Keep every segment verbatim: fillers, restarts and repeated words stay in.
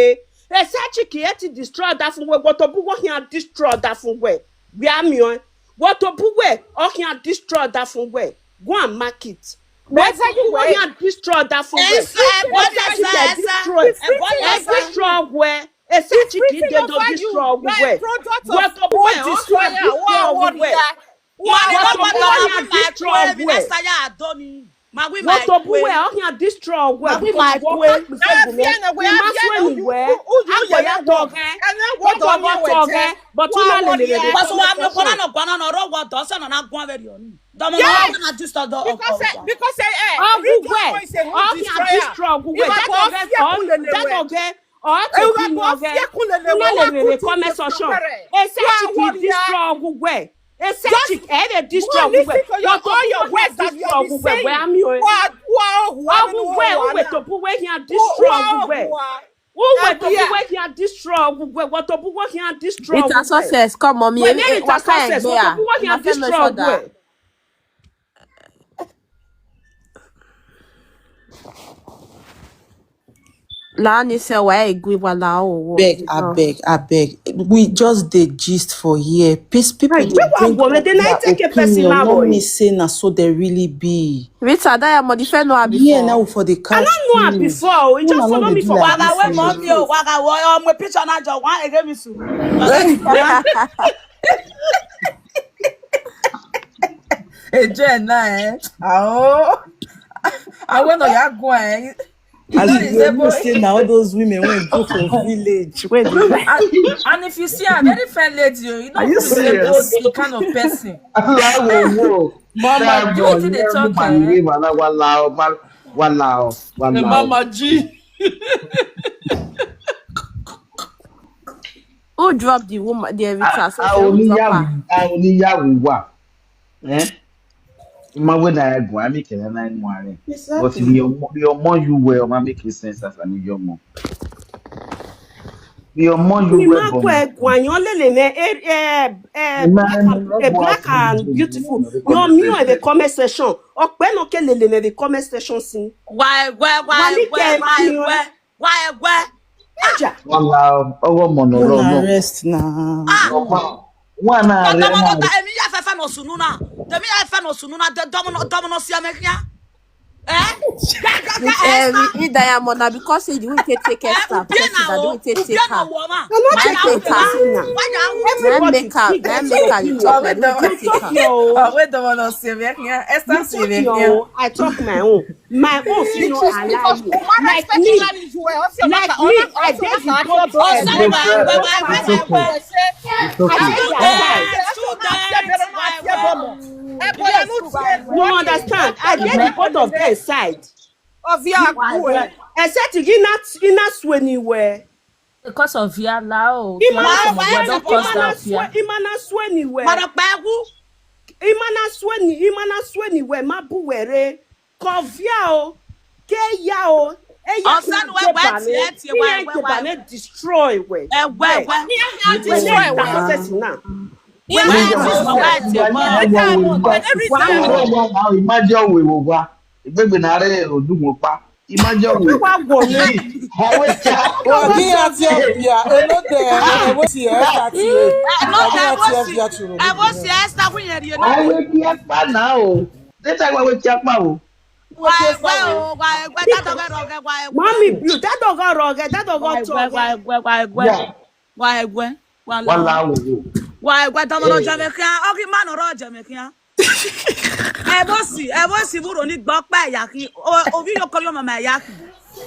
ye. Ese chiki eti destroy that fun we. Wotobu wo hia destroy that fun we. We are mi on. Wotobu we o hia destroy that fun we. Go and mark it. Wotobu wo hia destroy that fun we. Ese chiki destroy. Ese destroy we. Ese chiki dey don destroy we. Wotobu we o hia destroy we. Wotobu we o hia destroy we. Wotobu we o hia destroy we. Wotobu we o hia destroy we. Ima sweni we. Agbo ya toge. Agbo ya toge. But una lele lele. Because wa mi kona no gwana no ro wo do so no na gwan very oni. Domo no na just do. Because because eh. Ogugwe. O hia destroy ogugwe. That oge. That oge. Or to be no get. Una lele lele comment section. Ese chiki destroy ogugwe. Ese chiki e dey destroy ogugwe. Wotobu we destroy ogugwe. We are mi o. Ogugwe, uwe tobu we hia destroy ogugwe. Uwe tobu we hia destroy ogugwe. Wotobu we hia destroy ogugwe. It's a success. Come on, me. It's a success. Wotobu we hia destroy ogugwe. Lani se wa egwe wa la o. Beg, I beg, I beg. We just dey gist for here. Peace, people dey bring their opinion. No me say na so they really be. Rita, that your mother no have before. Yeah, now for the cast. I don't know her before. You just follow me for. Waga we mommy o, waga we o, my picture na just one again me so. Eje na eh. Awo. Awo no ya go eh. As you know say na all those women wey go for village. Wey dey. And if you see a very fine lady, you know, you serious? The kind of person. Mama, do you think they talk? Wala, wala, wala. Mama G. Who dropped the woman? The Rita. So who dropped her? Aoniyawu wa. Eh? Ma we na ego ami kele na imo are. But the omo you well ma make sense as an young. The omo you well. Ma kwe gwanyo lele me eh eh eh black and beautiful. Yo mi o the comment section. Ope no ke lele me the comment section sin. Why why why why why? Wa egwe. Eja. Wala owo mo no ro no. Rest na. Wa na re na. Emi ya fefe no sunu na. Emi ya fefe no sunu na. Domo no domo no si amekia. Eh? Ida ya mo na because say you take take Esther. Because you take take her. I no take take her. Everybody make her. Make her. You talk. Wait, domo no si amekia. Esther si amekia. I talk my own. My own fit no allow you. Like me, like me, I dey the both of them. I dey their side. You understand? I dey the both of them side. Except you not not sue anywhere. Because of yala o. Imana sue anywhere. Imana sue ni imana sue anywhere. Ma bu were. Kovia o, ke ya o, e ya ọsẹ nu ẹgbẹ ti ẹ ti wa ẹgbẹ wa ne destroy we ẹgbẹ wa ni a ya destroy wa process na. Ni a ya destroy wa ẹgbẹ ti wa. Imagine we wo wa. Egbegbe na re odu mo pa. Imagine we. Wa wo ni. Awe cha. Wa ni a ti o bia. E no de. E wo ti e ta ti e. E no de wo si. E wo si e sa ku yeri e no. Awe bi apa na o. They talk about we chapa o. Wa egwe o, wa egwe, that dog roge, wa egwe. Mommy blue, that dog got rugged, that dog Wa got egwe, wa tall. Egwe, wa egwe. Yeah. Wa egwe. Wa Wala la. Wo. Wa egwe, domo no Hey. Jamaica, ogi man no Jamaica. Ebo si, ebo si buro ni gbogbo ya ki. O, obi yo kori mama ya ki.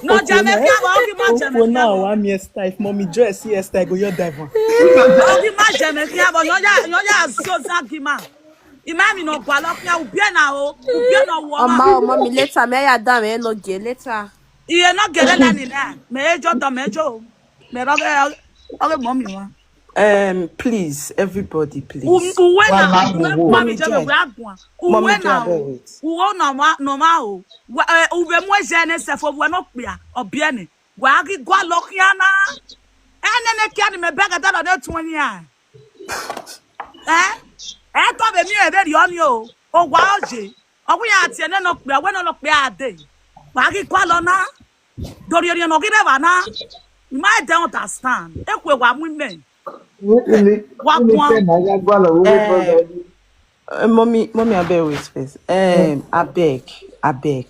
No Okay, Jamaica, now. Wa ogi man Opo now, Jamaica. Wa mi esta, if mommy dress, si esta, go your dive one. Ogi man Jamaica, but no ya, no ya so za gi man. Imami no gwa lo kia ubie na o, ubie no wo Oma, ma. Oma, mi later, me ya da me no ge later. Iye no gere la ni na. Me ejo do me ejo. Me roge, oge mommy wa. Um, please, everybody, please. Um, uwe na, Wala uwe wo. Mommy Mommy Jane, Jane. We agwa. Mommy Uwe Jane, na abeg o. Wait. Uwe na ma, no ma o. Wa, eh, ube mu eje ne se fo we no pia. Obie ni. Wa gi gwa lo kia na. Ene ne kia ni me bega da lo ne tuoni a. Eh? Eh, to be mi e be ri oni o. O wa oje. O wi ati ene no pe, we no lo pe ade. Wa gi kwa lo na. Dori ori no gi be wa na. You might don't understand. E kwe wa mu me. Wa kwa. Eh, uh, mommy, mommy, I beg wait first. Um, I beg, I beg.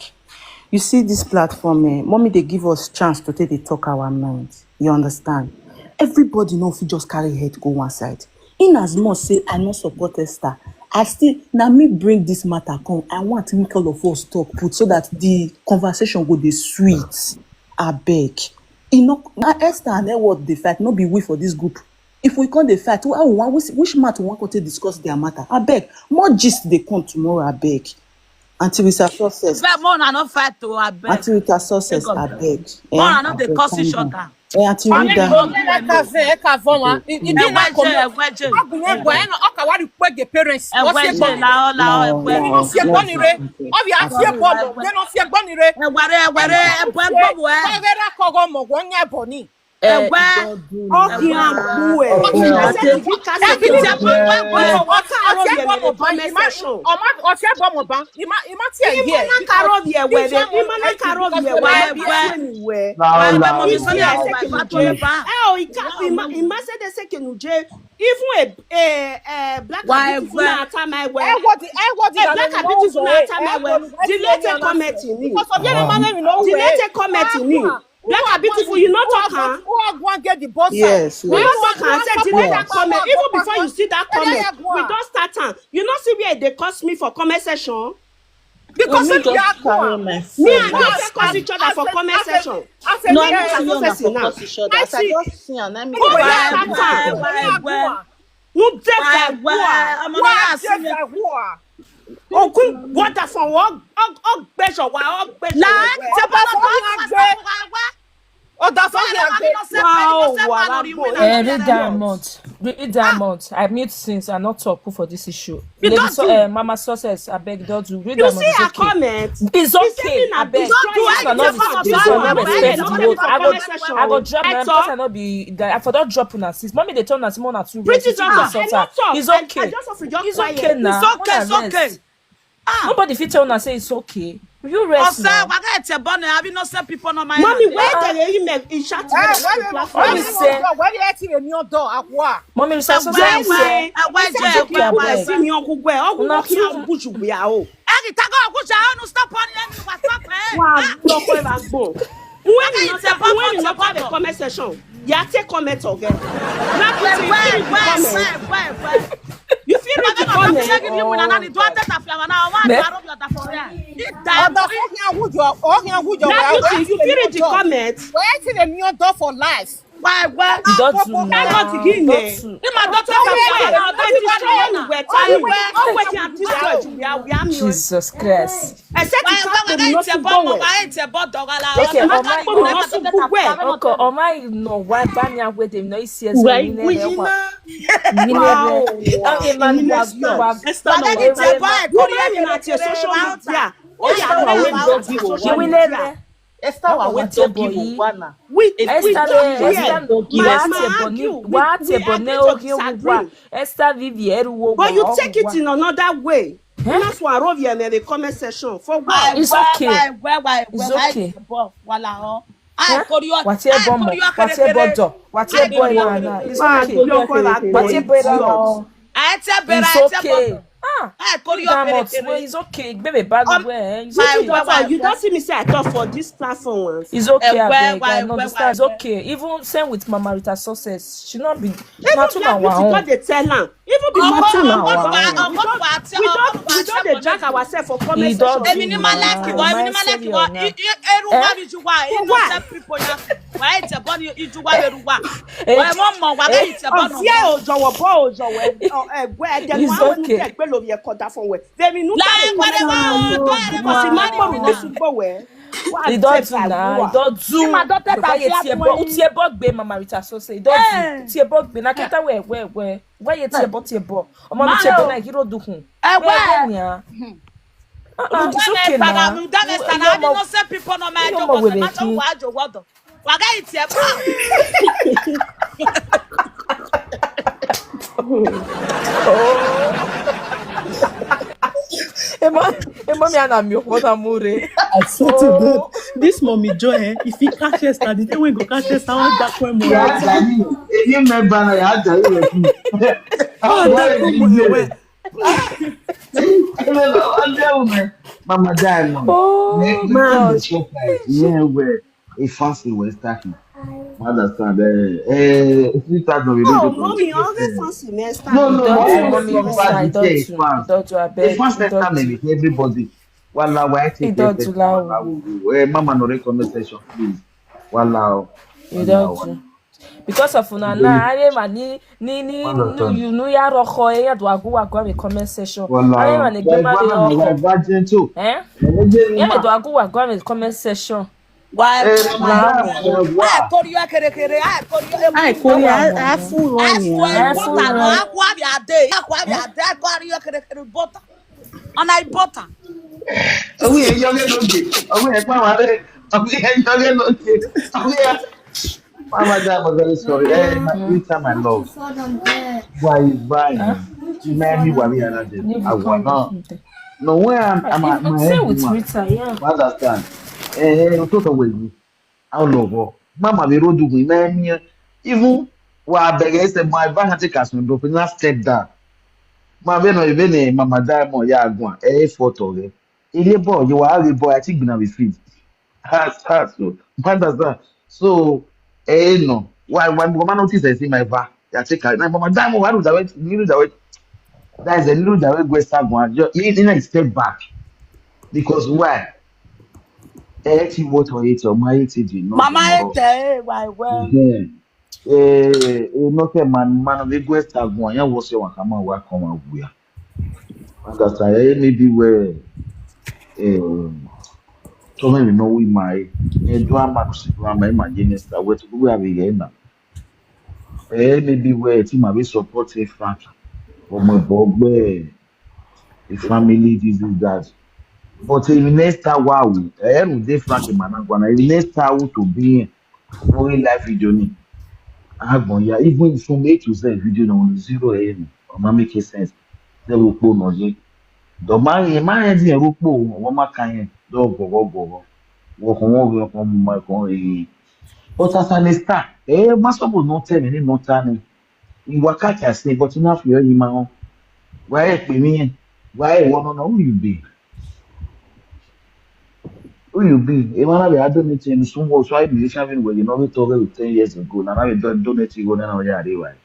You see this platform, eh? Mommy, they give us chance to take the talk our mind. You understand? Everybody no fit just carry head go one side. In as much say I no support Esther, I still, na me bring this matter come. I want make all of us talk put so that the conversation go dey sweet. I beg. E no, na Esther and Edward dey fight, no be we for this group. If we come dey fight, who, how we wan, which, which matter we wan come take discuss their matter? I beg, more gist dey come tomorrow, I beg. Until we success. But more na no fight to, I beg. Until we success, I beg. More na no dey curse each other. Eh, Auntie Rita. Eka ve, eka voma. Ibi na kome. Agunye gwa eno, oka wari kwege parents. Egwe je la ola egwe. No, no, no, no. Obi afie bomo, de no fie gbonire. Egware, egware, egwe gbogbo e. Egware kogo mo gwo nya boni. Egwe. Ogi agbu e. Ofie bomo ban. Ima, ofie bomo ban. Ima, ima ti e here. Ima na karo bi ewe. Ima na karo bi ewe. Egwe. Egwe. Mommy, sorry, I say kinu je. Eh, o, ika, ima, ima se de se kinu je. Even a, a, a black and beautiful na ata my way. Eh, what the, eh, what the, a black and beautiful na ata my way. The later comment in me. Because of your mama, we know. The later comment in me. Black and beautiful, you not talk, huh? Who are going get the boss? Yes, yes. You not talk, huh? I said the later comment. Even before you see that comment, we don't start, huh? You not see where they curse me for comment section? Because we are poor. Me and you take curse each other for comment section. No, I don't see you for curse each other. I just see and I mean, no dey for war. Ogun water for war. Og, og, og gbẹjọ wa, og gbẹjọ wa. Ọ̀dà sọ́yìn àgbẹ̀. Wow, wàhálà gbọ́. Eh, read that month. Re-, read that month. I mute since I not talk for this issue. Lady So, eh, Mama Success, I beg don't do. Read that month. You see her comment? It's okay. I beg. Don't do anything. This one not respect the word. I go, I go drop my because I not be that. I for don't drop una since. Mommy, they turn us more than two. It's okay. It's okay now. It's okay. Nobody fit tell una say it's okay. You rest now. Waga ete bone, abi no say people no mind. Mommy, where the email in chat? Mommy say, where the email door? Akwa. Mommy say, so say, people see me on Google. Oh, Google can't push you. Egi tago oguja onu stop on let me what's up, eh? Wa loko e ba gbo. When you not have a comment section, ya take comment again. Black people, you feel read the comment. You feel read the comment. Black people, you feel read the comment. Where till the new door for life? Why, why? Don't do now. Don't do. Don't do. Jesus Christ. Except you can't put nothing go well. Okay, Oma, okay, Oma, no, why ban ya with him? No, he says, wow. Wow. Esther, no, why you not your social media? Oh, yeah, we don't do social media. Esther wa we doggy wo wana. We, we Esther don't le, hear. Esther doggy. Ma, ma argue. We, we argue to disagree. Esther Vivi Eruwo. But you take it in another way. That's why Rovia in the comment section. For why? It's okay. It's okay. Wala ho. Whatever more. Whatever. It's okay. Whatever. It's okay. Ah, I call you that much. Well, it's okay. Baby, bag um, where? It's okay. Why, why, you don't see me say I talk for this platform once. It's okay. Eh, where, why, I understand. It's okay. Even same with Mama Rita Success. She not be. Even not too now. Because they tell her. Even because we don't, we don't dey drag ourselves for comment section. Èmi ni máa like ìwọ, èmi ni máa like ìwọ. Eru wa mi ju wa, innocent people ya. Wa e te bọ ni iju wa eru wa. Wa mo mo wa ga ite bọ no. Ọ̀sẹ̀ òjọ̀wọ̀ bọ́ òjọ̀wọ̀ ẹ̀gbẹ́ ẹ̀jẹ̀ ni wọ́n ń tẹ̀ pé lórí ẹ̀kọ́ dá fún wẹ̀. Èmi nù tẹ̀ pé kò sí má gbòòrò ní ṣùgbọ́n wẹ̀. Idọdun na, idọdun. Because ye tie bọ, tie bọ gbe Mama Rita Success. Idọdun, tie bọ gbe na kẹta wẹ wẹ wẹ. Why ye tie bọ tie bọ? Ọmọ mi tie bọ na hero dukun. Ẹ wẹ. Wẹ ni a. Ah, it's okay na. That is na innocent people no ma jo ko se ma jo wa jo wodo. Wa ga tie bọ. Emma, Emma, me and I'm your water more. I swear to God, this mommy joy, eh? If he catch us, now the day we go catch us, I want that one more. Yeah, Daddy, if you remember, I had to. Oh, that one more. Mama Diamond. Oh, man. Yeah, where? If fancy was talking. Understand? Eh, eh, if you start no, you don't. Oh, mommy, all the fancy next time. No, no, mommy, mommy, I don't. If fancy next time, everybody. Wala, why take it? Eh, mama, no comment section, please. Wala. You don't. Because of una na, I am ni ni ni you know ya roko e ya do agu wa go me comment section. I am ni gbe ma de roko. Eh? Ya do agu wa go me comment section. Why? I call you a kere kere. I call you. I call you a full one. I call you a day. I call you a day. I call you a kere kere butter. And I butter. Are we a young lady? Are we a power? Are we a young lady? Are we a Mama Diamond, very sorry. Eh, my Rita, my love. Why is buying? You made me worry another day. I want now. No, where I'm, I'm at my head. With Rita, yeah. Understand? Eh, you talk away. How love? Mama, we don't do we man. Even wa beg say my back and take us no do na step down. Ma be no even Mama Diamond ya gwan. Eh, photo. Ile boy, you are the boy. I think na we fit. Has has so. Understand? So, eh, no. Why why woman notice I see my va? Ya take her. Na Mama Diamond, why do that? Little that. That is a little that way go start one. Just you need to step back. Because why? Eh, ti what or it or my it did not. Mama, eh, why well? Eh, eh, no ke man man we go start one. Ya was your one come and work come and we are. Understand? Eh, maybe where eh, so many know we my eh, do a man si do a man imagine star what we are here now. Eh, maybe where team have support a Frank. Or my bogbe, a family, this is that. But in the next hour, eh, we dey Frank Managwana. In the next hour to be in life video ni. Agbon ya, even from A to Z video no zero eh, or ma make sense. They will put no ye. The man, man is a rupo, or ma can ye, do go go go. Wo ko wo ko mo ma ko e. But as an star, eh, ma so no tell me no tell me. You work out as say, but enough you you man. Why pe me? Why you wanna know who you be? Who you be? E man be I don't need to so what so I be something where you know we talk with ten years ago. Now I don't don't need to go now yeah dey why.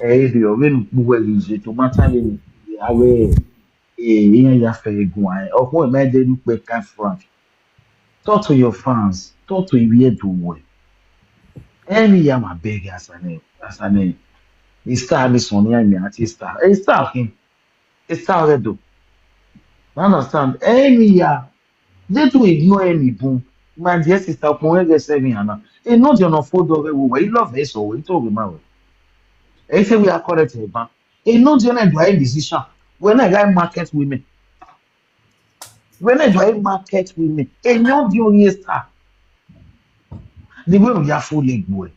Eh, the when we were use it to matter in awe eh in ya fe gun ai. Opo me dey look pe ka front. Talk to your fans. Talk to your do well. Any ya my beg as an as an the star this one ya me artist star. A star him. A star do. You understand? Any ya they do ignore any boom. My dear sister, come and get seven and now. E no dey on fold of we. You love us or we talk about. E say we are correct e ban. E no dey on do any decision. When I guy market women. When I do market women, e no dey on star. The way we are full leg boy.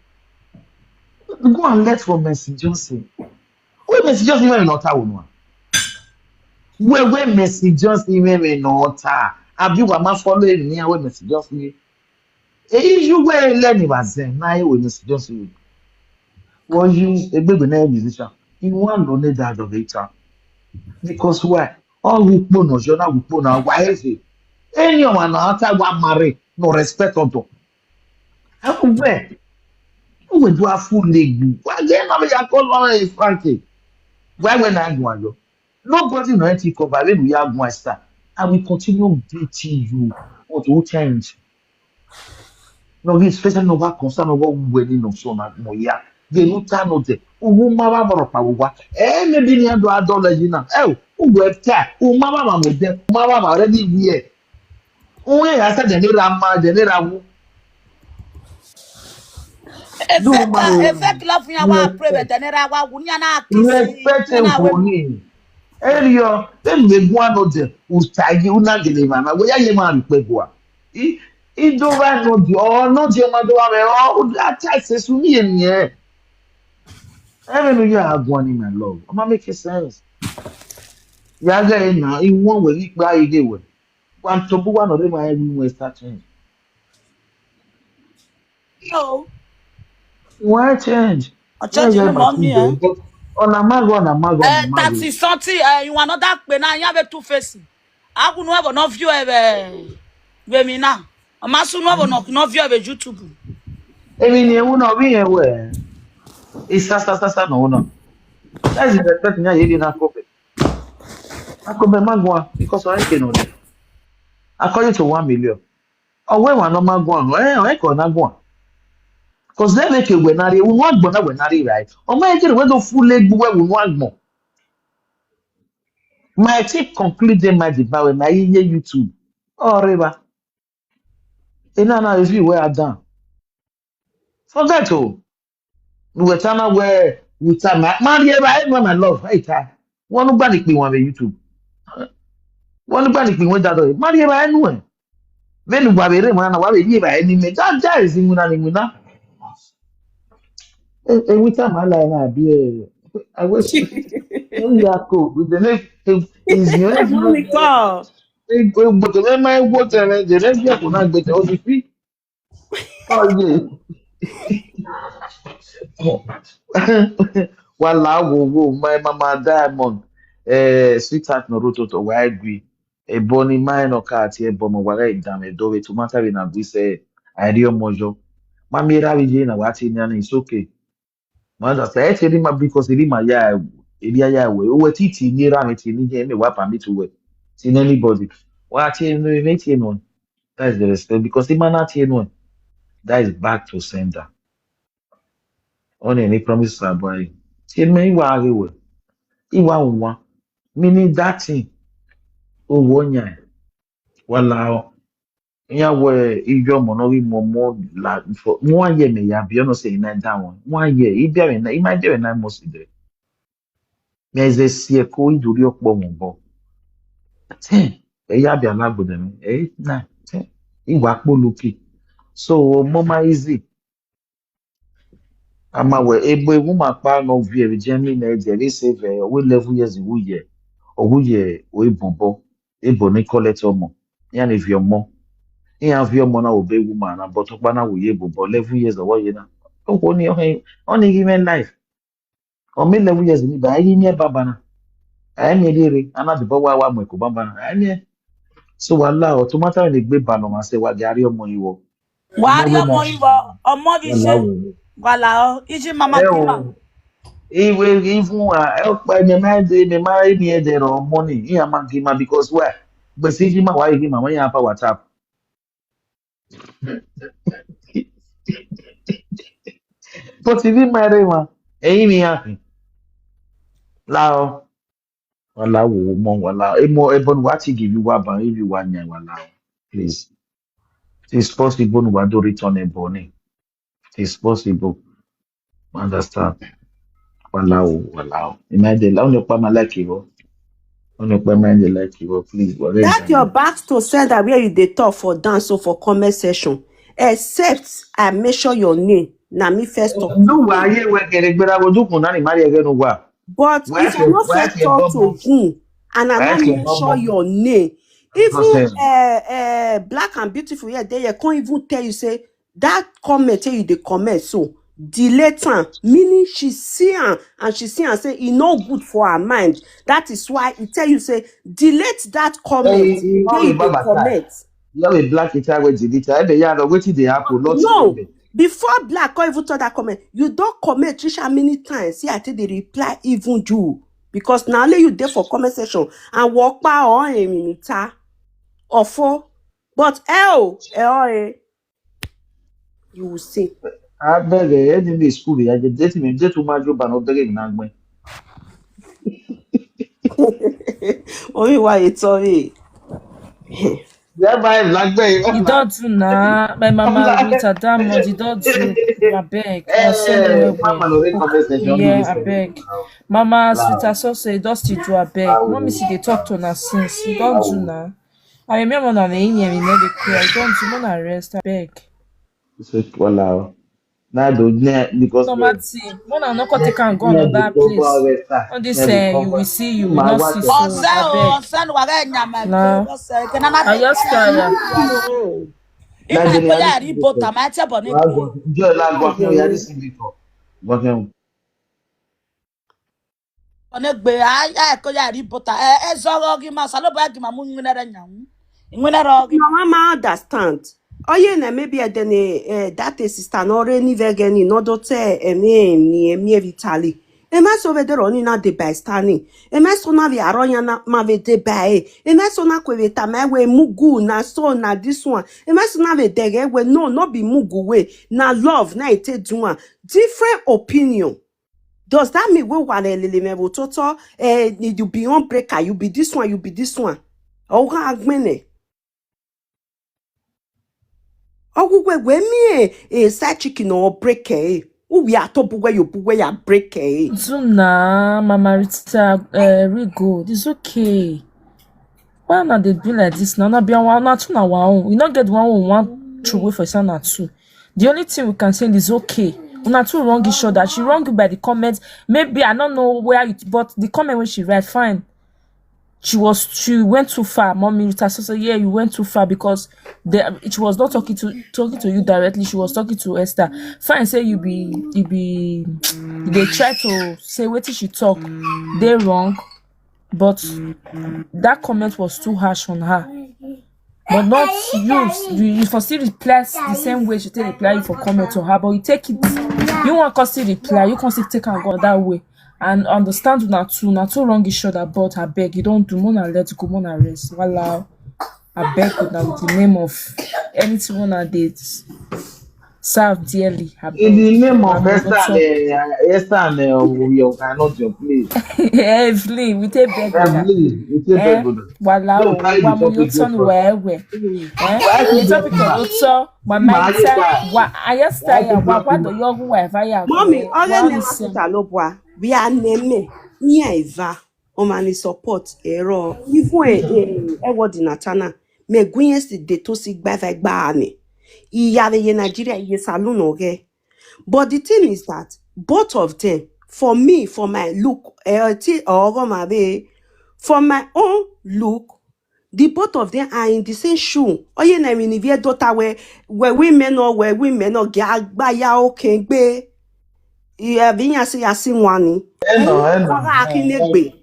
Go and let for Mercy Johnson. Wey Mercy Johnson wey no ta wo no. Wey wey Mercy Johnson wey wey no ta. Abi wa ma follow me wey Mercy Johnson. E you wey let me was then na wey Mercy Johnson. Wo you egbegbe na musician. You wan no need that of it. Because why? All who put no jona who put na why is it? Any of an outside one marry no respect on to. How where? Who will do a full leg? Why then I mean I call on a Frankie? Why when I go and do? Nobody no anything cover when we have one star. I will continue beating you until you change. No, especially no back concern over wedding of son at Moya. They no turn out there. Uwu mama mama pa uwa. Eh, maybe ni ando adole you now. Eh, uwe ta. Uwu mama mama mo de. Uwu mama mama already here. Uwe ya sa de ni ra ma de ni ra wu. Effect, effect love ya wa pray but then ra wa wu ni na kisi. Respect him for me. Elio, then we go on the ustagi una gele mama. We ya ye man pe go. I i do ba no di o no di ma do wa me o ata se su mi en ye. Even you are going in my love. Am I making sense? Ya ga na i won we ni gba ide we. Wan to bu wa no de ma e wi we start change. No. Why change? I change Why the my mommy, children? Eh? But on a mago, on a mago, on Eh, a mago. thirty something, eh, you are not that pay now. You have a two face. I could never not view eh, with me now. I'm asking never not not view eh, YouTube. Emi ni ewu na bi ewe. Isa sa sa sa no no. That's the respect na ye na kope. Akobe magwa because I can only. According to one million. Oh, where one no magwa? Eh, I can na gwa. Because they make a wenari, we want bona wenari, right? Oh my God, we go full leg we we want more. My take conclude them my debate when I hear YouTube. Oh, river. Ina na if you were down. Forget oh. We were tana where we time. Man, yeah, I my love. Hey, ta. One who banic me one way YouTube. One who banic me went that way. Man, yeah, I know. When we were there, man, I was here by any me. That that is in Muna Muna. And with time I like na be. I was. Yaku with the next is your Mommy call. But the my water and the next year for not better. Oh, you see. Oh, yeah. Wala wo wo my mama diamond. Eh, sweetheart no roto to why agree. E boni mai no ka ti e bomo wala e dam e do we to mata we na gwi se. I ri omojo. Mami era we je na wa ti ni it's okay. Mother say e ti ri ma because ri ma ya e ri ya we. O we ti ti ni ra mi ti ni je me wa permit we. Ti ni anybody. Wa ti ni me ti no. That is the respect because the man at you know that is back to sender. On any promise about you. Ti me wa we. Iwa wa. Meaning that thing. O wo nya. Wala o. Ya we ijo mo no wi mo mo la for mo ye me ya bi ono say na da won. Mo ye i bi na i ma je na mo si de. Me ze si e ko i duri opo mo bo. Ten. E ya bi alagbo de mi. E na. Ten. Iwa po lucky. So mo ma easy. Ama we ebo ewu ma pa no vie we jemi na je we save e we eleven years iwu ye. Owu ye o ebo bo. Ebo ni collect omo. Ya ni vi omo. Ya vi omo na obe ewu ma na but pa na wo ye ebo bo eleven years owo ye na. O ko ni o he. Only give me life. O me eleven years ni ba yi ni e baba na. Ai mi rere ana de bo wa wa mo ko baba na. Ai mi. So wala o to mata ni gbe ba lo ma se wa gari omo iwo. Wari omo iwo, omo bi se. Wala o, iji mama Eh, kima. o. Iwe even wa e o pa mi ma de mi ma mi e de ro money. Iya ma gi ma because why? But see gi ma why gi ma when you have WhatsApp. But if you marry one, eh, me happy. Lao. Wala wo mo wala. E mo e bon what he give you wa ban if you want nya wala. Please. It's possible wa do return e boni. It's possible. Understand? Wala wo wala. Imagine la only pa ma like you. Only pa ma like you. Please. Wala That your back to sender where you dey talk for dance so for comment section. Except I mention your name. Na me first talk. No wa ye we kere gbera wo dukun na ni mari ege no wa. But Where if I your- no where first your talk to bubble? him and I Where no your mention bubble? Your name, even Process. uh, uh, black and beautiful here, they can't even tell you say that comment here you dey comment so delete am, meaning she see am and she see am say e no good for her mind. That is why e tell you say delete that comment. Hey, you know, you dey comment. You have a black entire way delete. I be yeah, wetin dey happen? Not no. Before black come even talk that comment, you don comment Trisha many times. See, I take the reply even you because now only you there for comment section and walk by or a minute or four. But oh, oh, eh. You will see. Abeg, eh, any day school, I dey date me, date woman, you ban obere na gbe. Only why you tell me. Thereby, like, you don't do na. My mama Rita Diamond, you don't do. I beg. Eh, mama, no, yeah, I beg. Mama Rita Sose, you don't still do. I beg. Mommy, see, they talk to us since. You don't do na. I remember na me in here, me never cry. I don't do. Mona rest. I beg. It's a wow. Na do ne because no matter. When I no come take am go another place. On this, uh, you will see, you will not see. So I beg. Now I just try. Joy la gbọ́ fún yàrá ìsinmi kan. Gbọ́ fún. Onegbe aya ko ya ri bota e zoro gi ma salo ba gi ma mu nginere nyawu. Nginere gi. Mama ma understand. Oye na maybe edene eh, that is sister no re ni vegeni no do te emi ni emi evitali. Ema so ve dero ni na de by stani. Ema so na vi aro ya na ma ve de by. Ema so na kwe ve ta ma we mugu na so na this one. Ema so na ve dege we no no be mugu we na love na ite duan. Different opinion. Does that mean we wale lele me vototo eh you be on breaker, you be this one, you be this one. Oh ha agbene. Ogugwe we mi eh, eh side chicken or break eh. Who we are to buwe you buwe ya break eh. Zuna, Mama Rita, uh, Rigo, it's okay. Why not they be like this? Now, not be on one, not two, now one. You not get one, one, one, two way for son, not two. The only thing we can say is okay. Una too wrong each other. She wrong you by the comments. Maybe I don't know where it, but the comment when she write, fine. She was she went too far, mommy. Rita so yeah, you went too far because the, she was not talking to talking to you directly. She was talking to Esther. Fine, say you be you be they try to say what did she talk? They wrong, but that comment was too harsh on her. But not you. You, you for still reply the same way she take reply you for comment to her, but you take it. You want to still reply, you can still take and go that way. And understand una too, una too wrong each other, but I beg you don't do more than let go, more than rest. Voila. I beg you now with the name of anything una dey serve dearly. I beg. In the name of Esther and uh, Esther and uh, we are not your place. Evelyn, we take beg una. Evelyn, we take beg una. Voila, we are your turn well well. Eh? We topic of so, but my time, wa ayesta ya wa wa do yogu wa eva ya. Mommy, all the name of Talobwa. We are name. Nya eva. Omani support ero. Even e e e word in Atana. Me gwinyesi de to si gba eva gba ani. Iya ve ye Nigeria ye salon oge. But the thing is that both of them, for me, for my look, eh, ti ogo ma be, for my own look, the both of them are in the same shoe. Oye na mi ni vie daughter we we women or we women or ga gba ya o ken gbe. Iya vinya si ya si wani. Eno, eno. Ora akinegbe.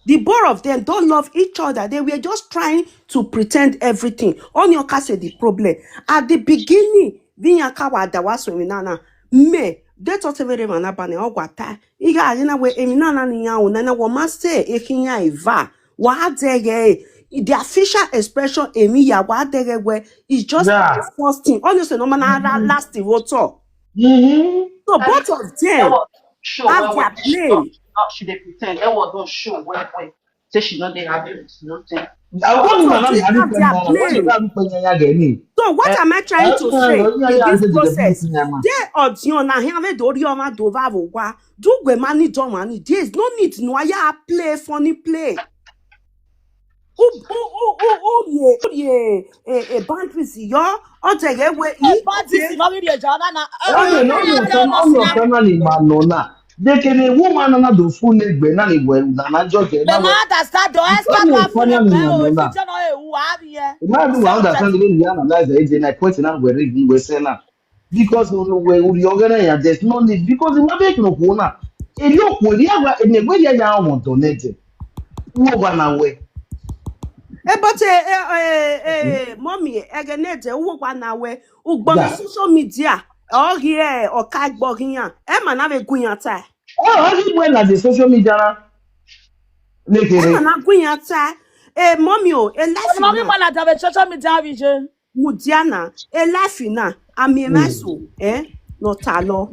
The both of them don't love each other. They were just trying to pretend everything. Only Oka said the problem. At the beginning, Vinyaka wa da wa so nana. Me, de to te vere mana bane ogwata. Iga alina we emi nana ni ya o nana wo ma se e kinya eva. Wa dege. The official expression emi ya wa dege we is just yeah. The first thing. Honestly, no man mm-hmm. Last thing we talk. Mm-hmm. So both of them have their play. She dey pretend. That was not show well well. Say she no dey happy with nothing. So what am I trying to say in this process? They audience na here we do your man do vavo wa. Do we money do money. There is no need no I play funny play. Who who who who who ye a boundaries yo? Or the way he boundaries no be the jana na. Oh no no no no no no. They can a woman and not do full leg when not well than I just get. They might understand the ask that one for the man. They might do understand the way we analyze the age and I point it out where we were saying now. Because we we we organize and there's no need because the matter no corona. Eri okwu eri agwa enegwe ya ya won donate. Wo gwa na we. Ebote eh eh eh mommy egenede uwo gwa na we ugbo mi social media ogi eh oka gbo giyan e ma na we guyan ta. Oh, only when na the social media na. E ma na guyan ta. Eh mommy o e life Ọmọ mi mọ na dabe social media bi ṣe. Mudiana e life na ami emeso eh no ta lo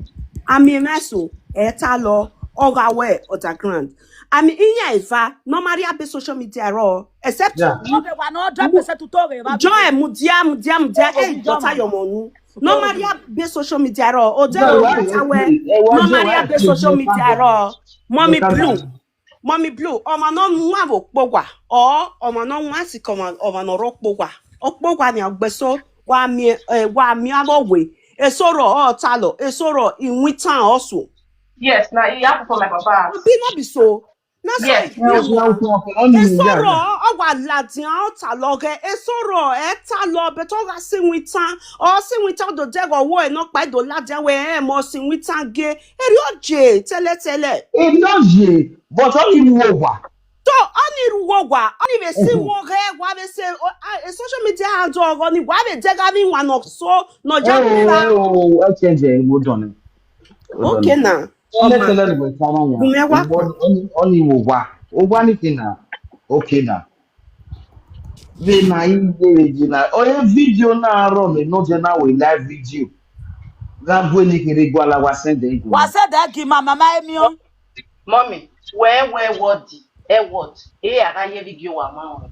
ami emeso e ta lo oga we underground ami inya eva normally abi social media ro except Yeah. Ọbẹ̀ wa náà hundred percent tó rẹ̀ bá. Joy mudia mudia mudia Oh, e Mudia dota ma. Yo mo nu normally abi social media ro o de Yeah, o why ta you we see? Eh, why you normally why abi you social see? Media ro mommy Calm blue down. Mommy blue ọmọ náà nwa wo pogwa ọ ọmọ náà nwa si kọmọ ọmọ náà ro pogwa ọ pogwa ni ọgbẹso wa mi eh, wa mi abo we esoro ọ ta lo esoro inwitan osu Yes, now it happened for my papa. Abi no be so. Na so Yes. e be o. Only Esoro yeah. ọgwa ladian ọta lọgẹ esoro ẹta lọ bẹtọ ọgwa sinwitan ọ sinwitan do dẹgọ wo ẹ náà pa ẹdọ ladian wẹ ẹ mọ sinwitan gé èrè ọjẹ tẹlẹtẹlẹ. Eri oye, but only wo wa. So ọni ruwo wa ọni bẹ sí wo rẹ wa bẹ sẹ ẹ social media handle ọgọ ni wa bẹ dẹga ni wa nọ so nọjà Oh, nira. oh, oh, oh, change it. Hold on. Hold on. Okay na. Only tell us what time ya. Gumewa. Only wo wa. O wa ni kina. Okay na. Ve na iye ji na. Oye video na aro me no je na we live video. Ga gwe ni kiri gwa la wa send e gwa. Wà á sẹ́dá igi máa màmá ẹ̀mí o. Mommy, where where what the eh what? Eh, I can't hear video wa ma.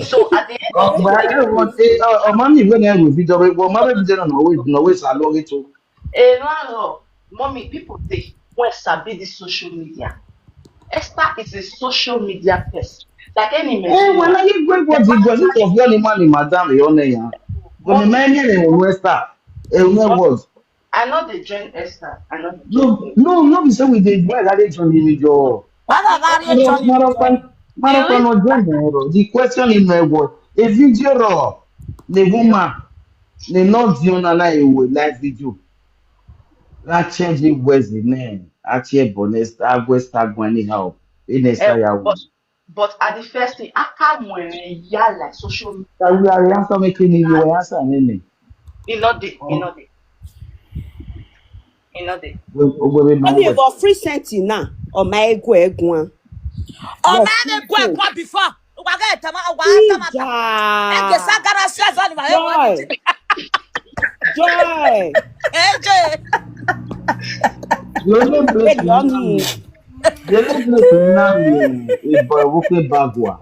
So at the end of the Ọmọ mi ìwé náà wò video rẹ wọ́n máa bẹ video náà náà wé náà wé sá lórí tó. Eh, no, no. Mommy, people say when sabi this social media. Esther is a social media person. Like any Ẹ wọ́n man. Láyé gbé wọ́n ti gbọ́ sí ọ̀fẹ́ ni má ni madam yọ ní ya. Gọ̀mí mẹ́rin ni òun Esther. Ẹ wọ́n wọ́n. I know they join Esther. I know they No, join. no, no, be say we dey buy that dey join me jọ. Wàhálà bá rí ẹjọ́ ni. Marapa, Marapa no join me ro. The question in my word. A video ro. The woman. The not the owner na a way live video. That change it was the name. Actually, bonus. I go start going anyhow. In the Eh, style. but but at the first thing, I can't wear yala social media. We are answer making you answer me. You know the, you know the, you know the. Ogbe Only na. about free senti na ọmọ ego egun. Ọmọ ẹni kú ẹ̀kọ́ before. Wà á gẹ̀ tẹ̀mọ́ wà á tẹ̀mọ́. Ẹ kì í sá Ìjà. gara sí ẹ̀sán ni màá yẹ wọ́n. Joy. Joy. Ẹ jẹ́. The only place Ẹ lọ mi. The only place now is Ibo Ewoke Bagua.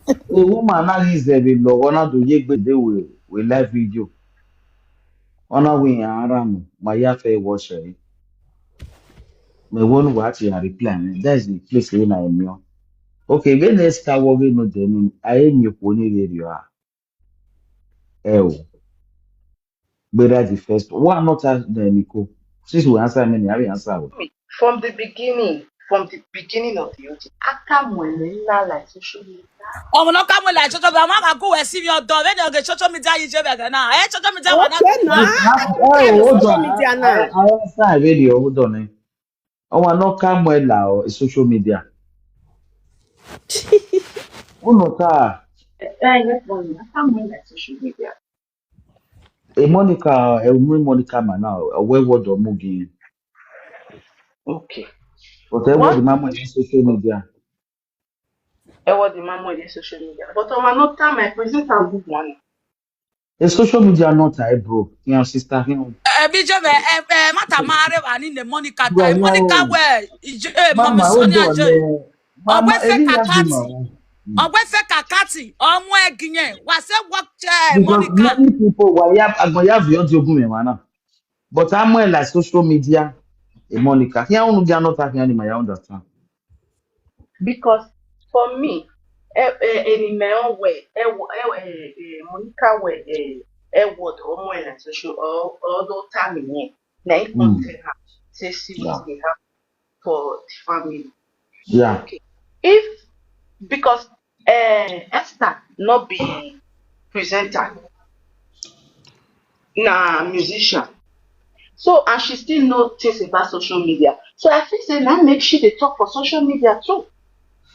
A woman now is there with Lord Ronaldo Yegbe dey we we live video. Ona we aram my ya fe watch eh. Me won watch ya reply. That is the place we na emi. Okay, when next ka wo we no dey mean. I am you poni radio ah. Eh o. Gbera the first. Why not ask them Nico? Since we answer many, I will answer. From the beginning, from the beginning of the O T, Akamwele na like social media. Ọmọ náà ká mọ̀ ilẹ̀ social media, máa kó wẹ̀ sí mi ọ̀dọ̀, bẹ́ẹ̀ ni ọ̀gẹ̀ social media yìí ṣe bẹ̀rẹ̀ náà. Ẹ social media wà náà. Okay na. Oh, hold Social on. media I, na. I answer a video. Hold on. Eh. Oh, I not come well now. Social media. Oh no, ta. Eh, yes, mommy. Akamwele like social media. A Monica, a woman Monica man now. A where word or mugi. Okay. But I What? was the mama in social media. Eh, what the man with social media. But on another time, my present a good one. A social media not I bro. You know, sister. You know. Ẹbí jẹ́ bẹ̀ ẹ ẹ má ta máa rẹ̀ wà ní ilẹ̀ Monica ta. Wà ní Monica àwọn- wẹ̀ ìjẹ́ ẹ mọ̀ mi Mama, sọ hold ní on. àjẹ́. Eh. Mama, Ọgbẹ́ fẹ́ Eli kàkátì. has been around. Ọgbẹ́ fẹ́ kàkátì. Ọmọ ẹ̀gìn yẹn. Wà á sẹ́ wọ́ọ̀kẹ́ Because Monica. Many people were have agbọ̀nyá fi ọdí ogún mi wá náà. But I'm well like social media. A Monica. Here only they are not talking anymore. I understand. Because for me, eh, eh, any man where, eh, wo- eh, eh, eh, Monica where, eh, eh, what or more like social or or the time in here. Na it come Mm. tell her say see Yeah. what they have for the family. Yeah. Okay. If because uh, Esther not be presenter. Na musician. So, and she still know things about social media. So I feel say na make she dey talk for social media too.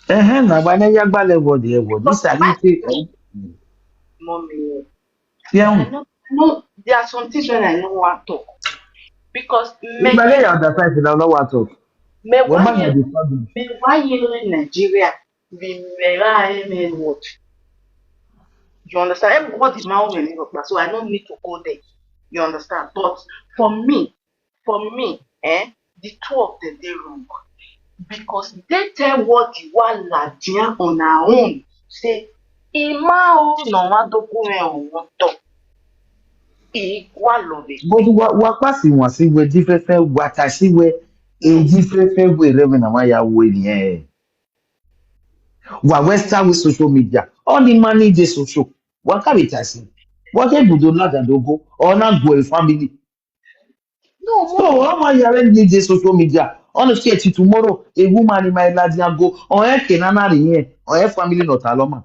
Ehe, na why na ya gbale word here word. This I need to. Mommy, Yeah. I know, I know there are some things when I no want talk because me, Igbale ya understand if you no want talk. me What why man you you dey talk? me why you in Nigeria be me why me what? You understand? Everybody my own in Europe, so I don't need to go there. You understand? But for me, for me, eh, the two of them dey wrong because they tell what the one Ladia on her own say Ima o no wa doku me o won to. Igwa love it. But wa wa pasi wan si we different wata si we a different way reverend na wa ya we ni eh. Wa we start with social media. All the money dey social. Wa ka be tasi. Wa ke budo na da dogo or na go a family. No, So how ma ya we need dey social media? On the tomorrow a woman in my ladian go on e ke na na ri yen on e family no ta lo ma.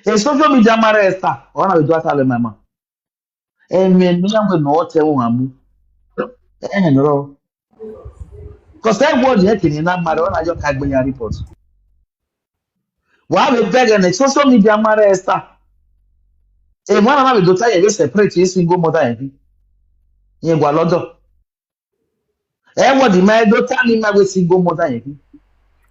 E social media mara Esther ona we do ata le mama. E mi ni ya we no te won amu. E no ro. Cause e word e ke ni na mara ona yo ka gbe ya report. Wa we beg na social media mara Esther. E mo na ma we do ta ye we separate ye single mother ye bi. Ye gwa lodo. E word ma e do ta ni ma we single mother ye bi.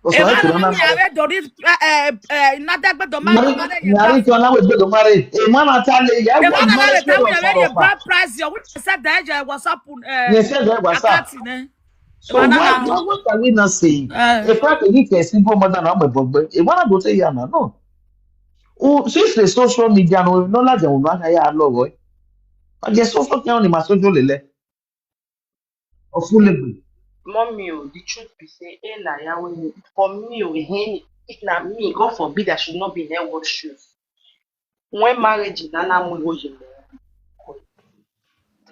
O so e Emma ko na na mi are dori eh eh na dagbe do ma Mari ma na ye mari ba. ko na we do mari. E mo na ta le ya Emma word na ma na le ta mi so na far ye far. ba price yo which said that je WhatsApp Ye eh se do WhatsApp. akati ne. So Emma what na what what are we not saying? eh If I can get single mother na me gbogbo. E mo na go say ya na no. O since the social media no no la je won na ya lo wo. O je social ke ni ma social lele. O fun le gbe. Mommy, oh, the truth be say, eh, na ya when for me, oh, eh, if na me, God forbid, I should not be in her world shoes. When marriage is nana mu go you,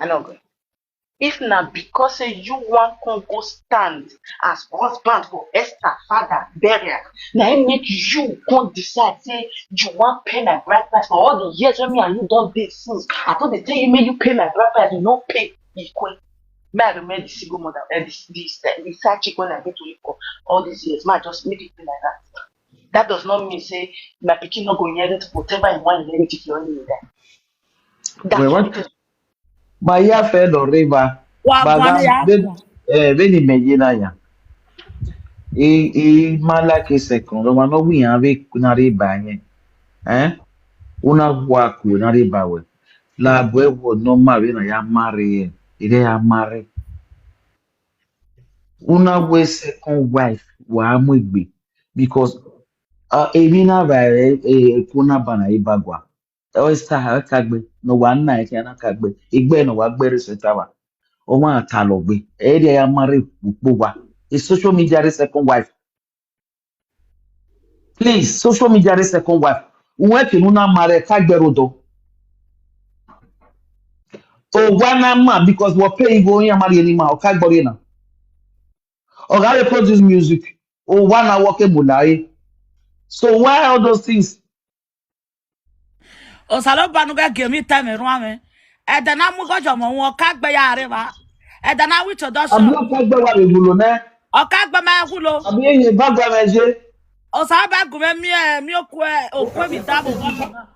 I don't go. If na because say you want can go stand as husband for Esther father burial, na it make you can decide say you want pay my bride price for all the years when me and you don't date since. I don't dey tell you make you pay my bride price, you no pay. Equal. Me I remain the single mother and this this uh, the side chick when I go to look for all these years. Man, just make it be like that. That does not mean say my pikin no go inherit whatever he want inherit if you only that. That's Wait, what? Ba ya fe do river. Wa Ba wa ga ya. be eh be ni me ye na ya. E e ma la ke se kon lo wa no wi an ve na re ba yen. Eh? Una wa ku na re ba we. La bo e wo no ma ve na ya marry e. E de ya marry. Una we second wife wa mu gbe because uh, emi na ba e e ku na ba na ibagwa. O sta ha ka gbe no wa na e ke na ka gbe. Igbe no wa gbe re se ta wa. O wa ta lo gbe. E de ya marry pupo wa. E social media re second wife. Please, social media re second wife. Uwe ke nu na mare ka gbe rodo. O wa na ma because we pay go yan marry any ma o ka gbo re na. O ga re produce music. O wa na work e mulai. So why all those things? Osalo banu ga give me time e run ame. E da na mu go jo mo won ka gbe ya re ba. E da na wi to do I'm so. not ka gbe wa re gulo na. O ka gbe ma hu lo. Abi yin ba gba me je. O sa ba gu me mi e mi o ku e o ku e mi da bo.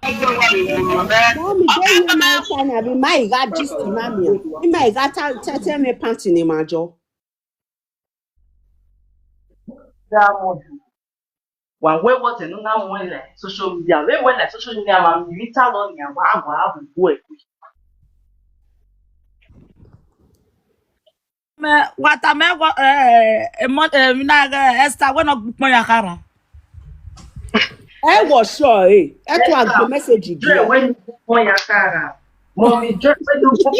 Mommy, dey here my time. I be my God, just mommy. In my God, tell tell tell me panty name my jaw. Diamond. Wa we what no na mo le social media. We we le social media ma mi ta lo ni wa wa bu bu e. Me wata me wo eh e mo e mi na ga Esther we no gbon ya kara. I was sure, eh. I to have the message Joy again. When you go ya kara. Mommy Joy when you go.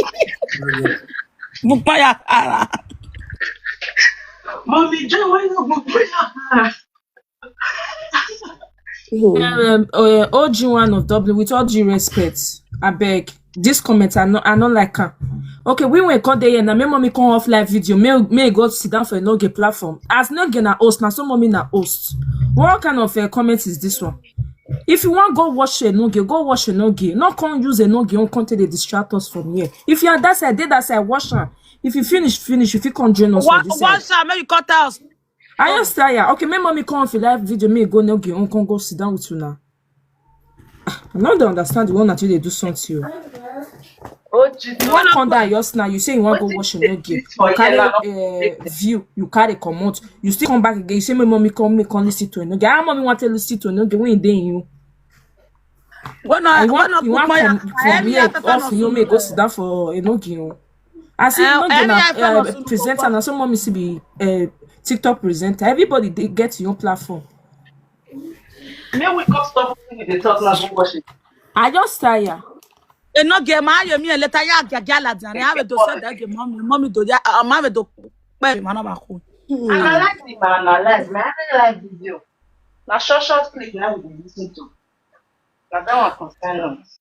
Gbon ya kara. Mommy Joy when you go ya kara. Hmm. Um, uh, O G one of Dublin, with all due respect, I beg. This comment, I no, I no like her. Okay, we went call there now. May mommy come off live video. May may God sit down for no get platform. As no get na host, na so mommy na host. What kind of uh, comment is this one? If you wan go wash enoge, go wash enoge. No come use enoge own come take dey distract us from here. If you are that side, dey that side, wash am. If you finish, finish. If you come join us for this side. Wash am, make you cut house. I just tire. Okay, make mommy come off live video. Me go enoge own, come go sit down with una. I no dey understand the one that you dey do something. You wan come down just now. You say you wan go wash enoge. You carry uh, view. You carry comot. You still come back again. You say make mommy come, me come listen to enoge. How mommy want to listen to enoge when e dey in you? When I when I put my from here off, you know me go sit down for enoge. I see enoge na presenter na so mommy see be uh, TikTok presenter. Everybody dey get your own platform. Make we come stop wetin we dey talk now, go wash it. I just tire. Enoge ma yo mi eleta ya gaga la dan. I have to say that mommy, mommy do ya, um, I have to pay my number. Analyze the man, analyze. My analyze video. Na short short clip now we dey listen to. Na that one concern us.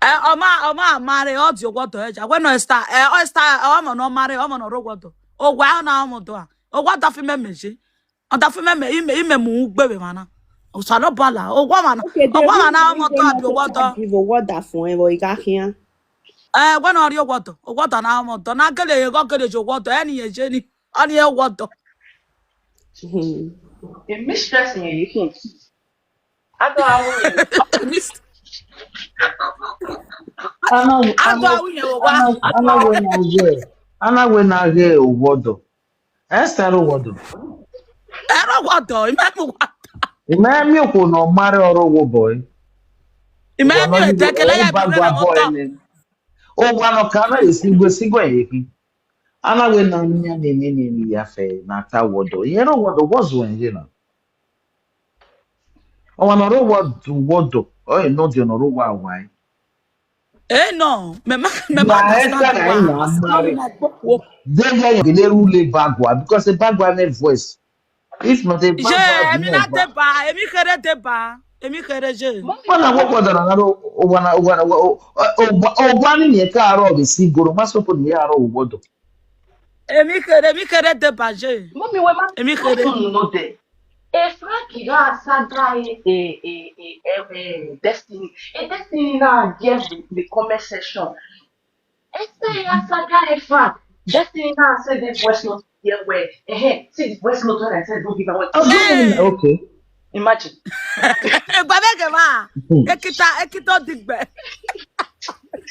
Eh, ọma ọma amare audio wodo eja. When no star, eh, o star, ọmọ no mare, ọmọ no ro wodo. O wa na ọmọ do a. O wodo fi me meje. O da fi me me ime ime mu gbere mana. O sa no bala. O wa mana. O wa mana ọmọ do abi o wodo. Give a word that for him, but you got here. Eh, when are you wodo? O wodo na ọmọ do. Na gele ye go gele jo wodo. Any ye je ni. Ani e wodo. The mistress in your kitchen. I don't know. Agwa unye o wa. Ana we na ye. Ana we na ye o wodo. Esther o wodo. Ero wodo. Ime mu wa. Ime mi ko no mare oro wo boy. Ime mi e tekele ya bi na wodo. O wa no kana e sigwe sigwe ye. Ana we na nya ni ni ni ya fe na ta wodo. Ye ro wodo wo zo en ye na. O wa no ro wodo wodo. O e no de no ro wa wa. Eh no, me ma me ma understand wa. Then you get a rule bagua because a bagua ne voice. If not a Je, emi na deba, emi kere deba, emi kere je. Wana wo kwa dara na ro wana wana o wa ni ni ka ro de si goro ma so po ni ya ro wodo. Emi kere emi kere deba je. Mommy, we ma Emi kere. No de. E Frankie don saga e e e e e Destiny. E Destiny na get the, the comment section. Esther ya saga e Frank. Destiny na say the voice not here well. Eh, see the voice not when I said don't give away. Okay. Imagine. Egba mege ma. Ekita ekita digbe.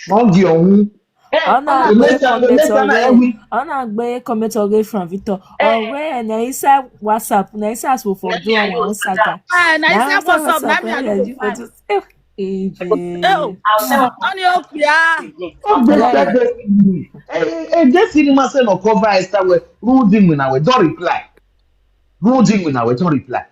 Wọ́n di ọ̀hún. Ọ na-agba Emeka- comment Emeka na ọrịa. ewi. Ọ na-agba comment ọrịa from Victor. Ọrịa na inside WhatsApp, na inside as for do our own saga. Eh, na inside WhatsApp na mi a dey find. Eh, eh, Oh, oni okwu ya. Ejesi ni ma se no cover Esther we. Rudi mi na we don reply. Rudi mi na we don reply.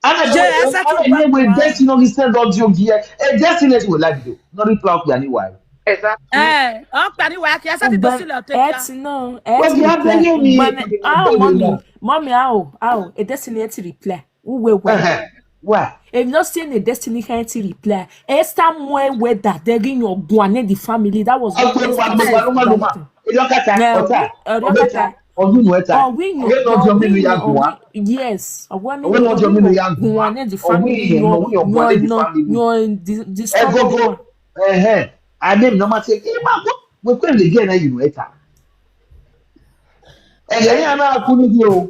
Ana Je, Esther ana to ye we Destiny no send audio gi e. Ejesi ni we like do. No reply ku ya ni wa. Exactly. Eh, okpa ni wa ki asa ti do sile o te ya. Eti no, Wọ́n ti á bẹ́ẹ̀ yé mi. Mami, how mommy, mommy how, how, a Destiny eti reply. Who we we. Why? If not saying a Destiny can't reply. Esther more weather, they in your guane the family. That was Ọkùnrin wa gbogbo ló máa ló máa. Ìjọ kẹta Yeah, ọ̀tá ọ̀rọ̀ ọ̀bẹ̀ta kẹta. ọdún ẹ̀ta. Ọ̀wíyàn, Ọ̀rẹ́ náà jọ mí ló yá gùn wá. Yes, ọ̀wọ́ mi Ọ̀wọ́ náà jọ mí ló yá gùn wá. Guane the family. Ọ̀wíyàn ọ̀wíyàn guane the family. You're in the Ẹ̀gógó the ẹ̀hẹ́n. Adé mi náà máa ṣe kí n máa gbọ́. Mo pè lè gé ẹ̀rẹ́ ìlú ẹ̀ta. Ẹ̀yẹ́ yẹn náà kú níbi o.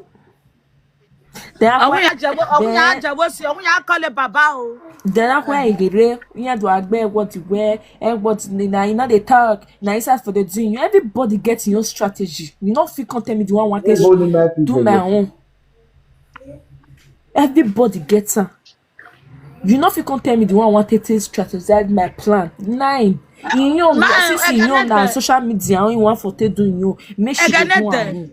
Àwọn yà jẹ́wọ́, àwọn yà jẹ́wọ́ sí, àwọn yà kọ́lé bàbá o. Then after I get there, you have to agbe what you wear, and what na you know they talk. Na inside for the doing. Everybody get your own strategy. You no fit come tell me the one want to Ebo ni my people do my get. Own. Everybody get am. You no fit come tell me the one want to take strategize my plan. Nine. You know, Ma- since you know na Egenete. Social media, you want for take do you. Make sure you do Egenete. am.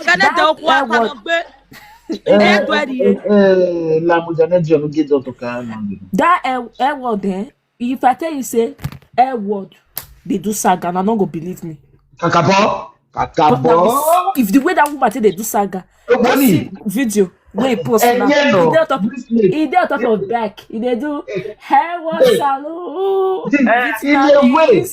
Gane da okwu akwa no gbe. Ebe edu eri ye. Eh, la mo jane di onu ge do to ka na ni. That L, L word, eh? If I tell you say L word, they do saga, and I no go believe me. Kakabo, But now, kakabo. if the way that woman take they do saga, Ewo I ni. see video when he post Eh, now. yeah, no. He dey on top of This way. he dey on top of back. He dey do hair one Hey. salon. In a way.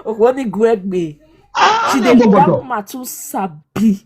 Ogoni Gwegbe. Ah, She no, dey no, no, that no. Woman too sabi.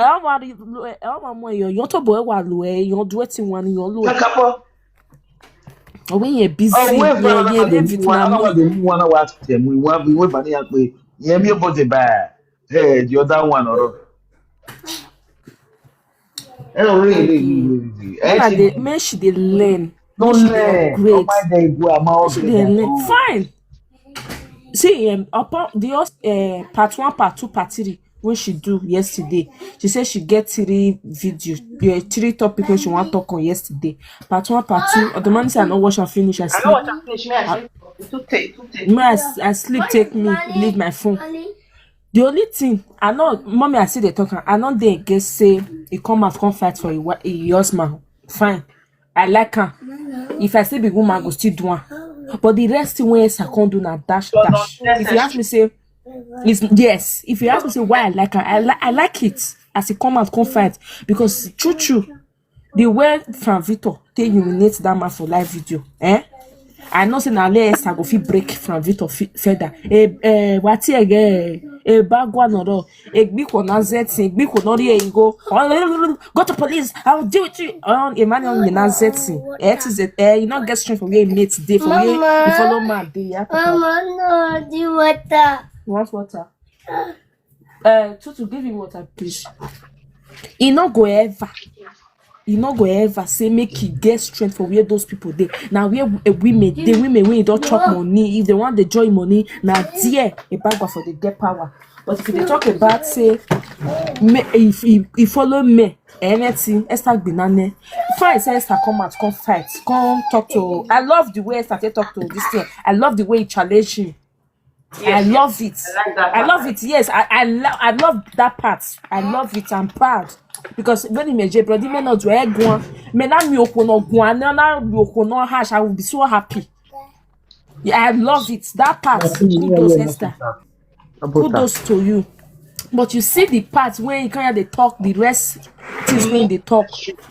Ẹ wá rí lo ẹ wá mọ èèyàn èèyàn tó bọ̀ ẹ wà lo ẹ èèyàn dúró tí wọn ni èèyàn lo ẹ. Kakapọ. Ọwọ́ yẹn busy Ọwọ́ yẹn ẹ̀fọ́ yẹn lé aláwọ̀dé mú wọn Vietnamese. Aláwọ̀dé mú wọn wá tẹ̀ mú ìwọ́n bí wọ́n bá níyà pé ìyẹn mi ò bọ̀ dé báyà. Ẹ the other one ọ̀rọ̀. Ẹ ò rí ilé yìí lórí ẹ Una ti dey make she dey learn. tó Make she lẹ̀ dey upgrade. Ọmọ ẹ̀dá ìgbó àmọ́ She dey ọ̀gbìn learn. Fine. See, um, upon the uh, part one, part two, part three, when she do yesterday, she said she get three video, uh, three topic when she want talk on yesterday. Part one, part two. The man say I no watch and finish. I I don't sleep. want to finish. Me, I sleep. It took take, it took take. Me, I, s- I sleep, take me, leave my phone. The only thing I know, mommy, I see the talk. I know they get say he come out, come fight for your, your husband. Fine, I like her. If I say big woman, I go still do one. But the rest thing when I can do na dash dash. If you ask me, say is yes. If you ask me, say why I like her, I, li- I like it as he come out, come fight because true, true. The way Frank Victor take urinate that man for live video, eh? I know say na less I go fit break Frank Victor fe- feather. Eh, eh, what here? Eh, bag one or egbi ko na zetin, egbi ko no ri e go. Go to police. I will deal with you. On Emmanuel na zetin. It is it. Eh, you not get strength for where mate dey for where you follow man dey. Yeah, papa. Mama, no, the water. You want water? Uh, Tutu, give him water, please. He no go ever. He no go ever say make he get strength for where those people dey. Now where w- eh, women, the women wey don chop money, if they want the joy money, now there a bag for the get power. But if you dey talk about say, me, if he, he follow me, anything, Esther Gbinane. Fine, say Esther come out, come fight, come talk to. I love the way Esther take talk to this thing. I love the way he challenge him. I Yes, yes. love it. I like that I part. love it. Yes, I I, lo- I love that part. I love it. I'm proud because when he made brother, me not do egg one. Me na mi okwo no gwan na na mi okwo no hash. I will be so happy. Yeah, I love it. That part. Kudos, Esther. Kudos to you. But you see the part when you kind of talk the rest things when they talk.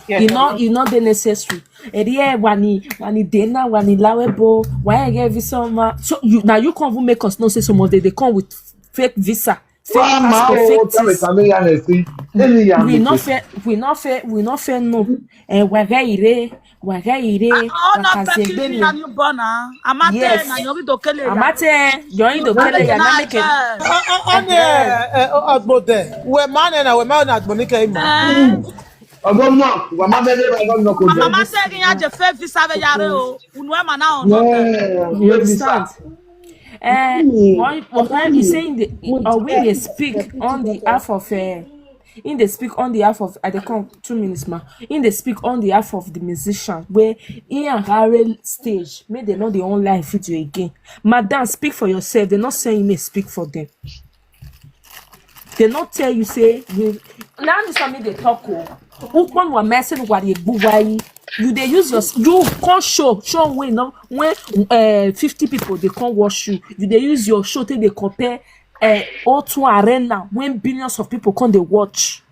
Yeah, You know, you know the necessary. Eri e wani wani dena wani lawebo. Why I get visa ma? So you now you can't even make us know say some of them they come with fake visa, fake Wọ́n máa passport, ń fake wọ́n tẹ́lẹ̀ things. sàmì yà lẹ̀ sí. Ẹni yà We mí not sí. fair. We not fair. We not fair. No. Eh, wàgá ire, wàgá ire, Ọ na wàkàzẹgbẹ pekiri mi. na ni bọ na. Amate Yes. na ni obi dokele ya. Amate, join the kele ya na make it. Eh, Ọ na ọgbọdẹ wee ma na na wee ma na admonike ime. eh. Ọgbọ́n náà, wà má bẹ́ẹ̀ lé ọgbọ́n náà kò jẹ́. Mama ma se ni ya je fe visa ve yare o. Unu e ma na o no. You understand? Eh, what what time he saying the or when they speak on the half of uh, in they speak on the half of I dey come two minutes ma. In they speak on the half of the musician where in a hurry stage, make they know they own live video again. Madam, speak for yourself. They're not saying me speak for them. They not tell you say you now this one make they talk. Oh. Ukpon wa messing wa the egbu why you dey use your you come show show wey no when uh, fifty people dey come watch you you dey use your show take dey compare uh, O two arena when billions of people come dey watch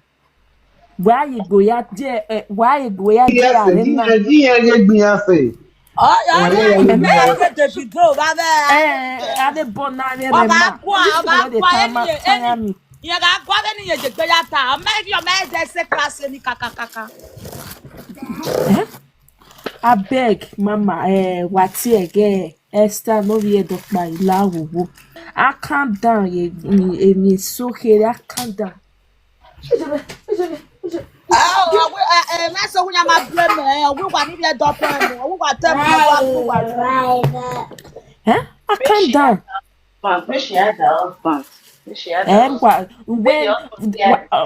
why you go ya there uh, why you go ya there Yes, arena yes, yes, yes, yes. Oh, ya Oh, ne. yeah, yeah, Me yeah. ya ke Davido ba be. eh ade bona arena Ọba ma akwa, ọba this one dey akwa tire me eni, tire eni. me Ye ga akwa eni ye je gbe ya ta. O me yo me je se class ni kaka kaka. Abeg, mama, eh, wati ege Esther no be edokpa ila wowo. I calm down, ye me so here. I calm down. Ah, we eh eh me so hu ya ma blame eh. We wa ni be do pe mo. We wa te mo wa we wa. Eh? I calm down. But make she has her husband. Make she has her Eh, husband. wa- when Your husband, yeah. wa-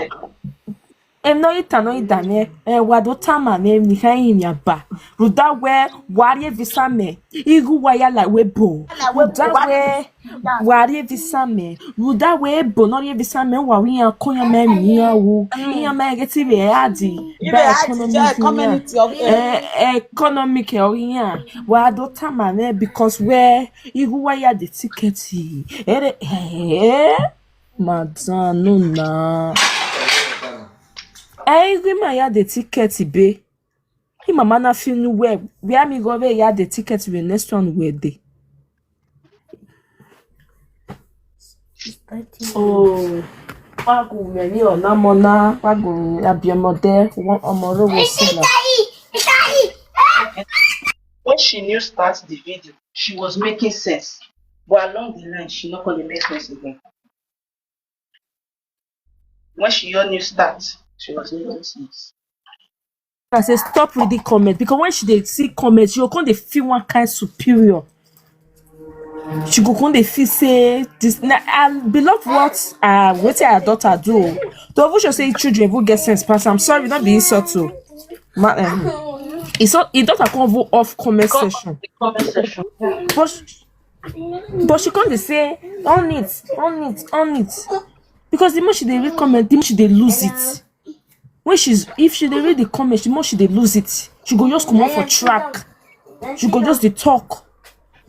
uh, Em no ita no ida me. Eh, wa do tama me ni ha yin ya ba. Ruda we wari visa me. Igu wa ya la we bo. Ruda we wari visa me. Ruda we bo no ye visa me wa wi ya ko ya me mi ya wu. Ya me get ti be ya di. Ba economic ya. Eh, economic ya wi ya. Wa do tama me because we igu wa ya the ticket. Ere eh. Madam, no na. Hey, give my yard the ticket, be. Him mama na feel new where. Where me go where yard the ticket the next one where dey. Oh, wagu me ni ona mona, wagu abiomode, won omoro wo sila. When she new start the video, she was making sense. But along the line, she not gonna make sense again. When she your new start, she was making sense. I say stop reading comments because when she dey see comments, she go come dey feel one kind superior. She go come dey feel say this. Na I beloved what uh wetin her daughter do. To even show say children even get sense pass. I'm sorry, not be insult to. Ma, um, it's not. It daughter come even off comment section. Comment section. But but she come dey say on it, on it, on it. Because the more she dey read comment, the more she dey lose it. When she's if she dey read the comment, the more she dey lose it. She go just come off for track. She go just dey talk.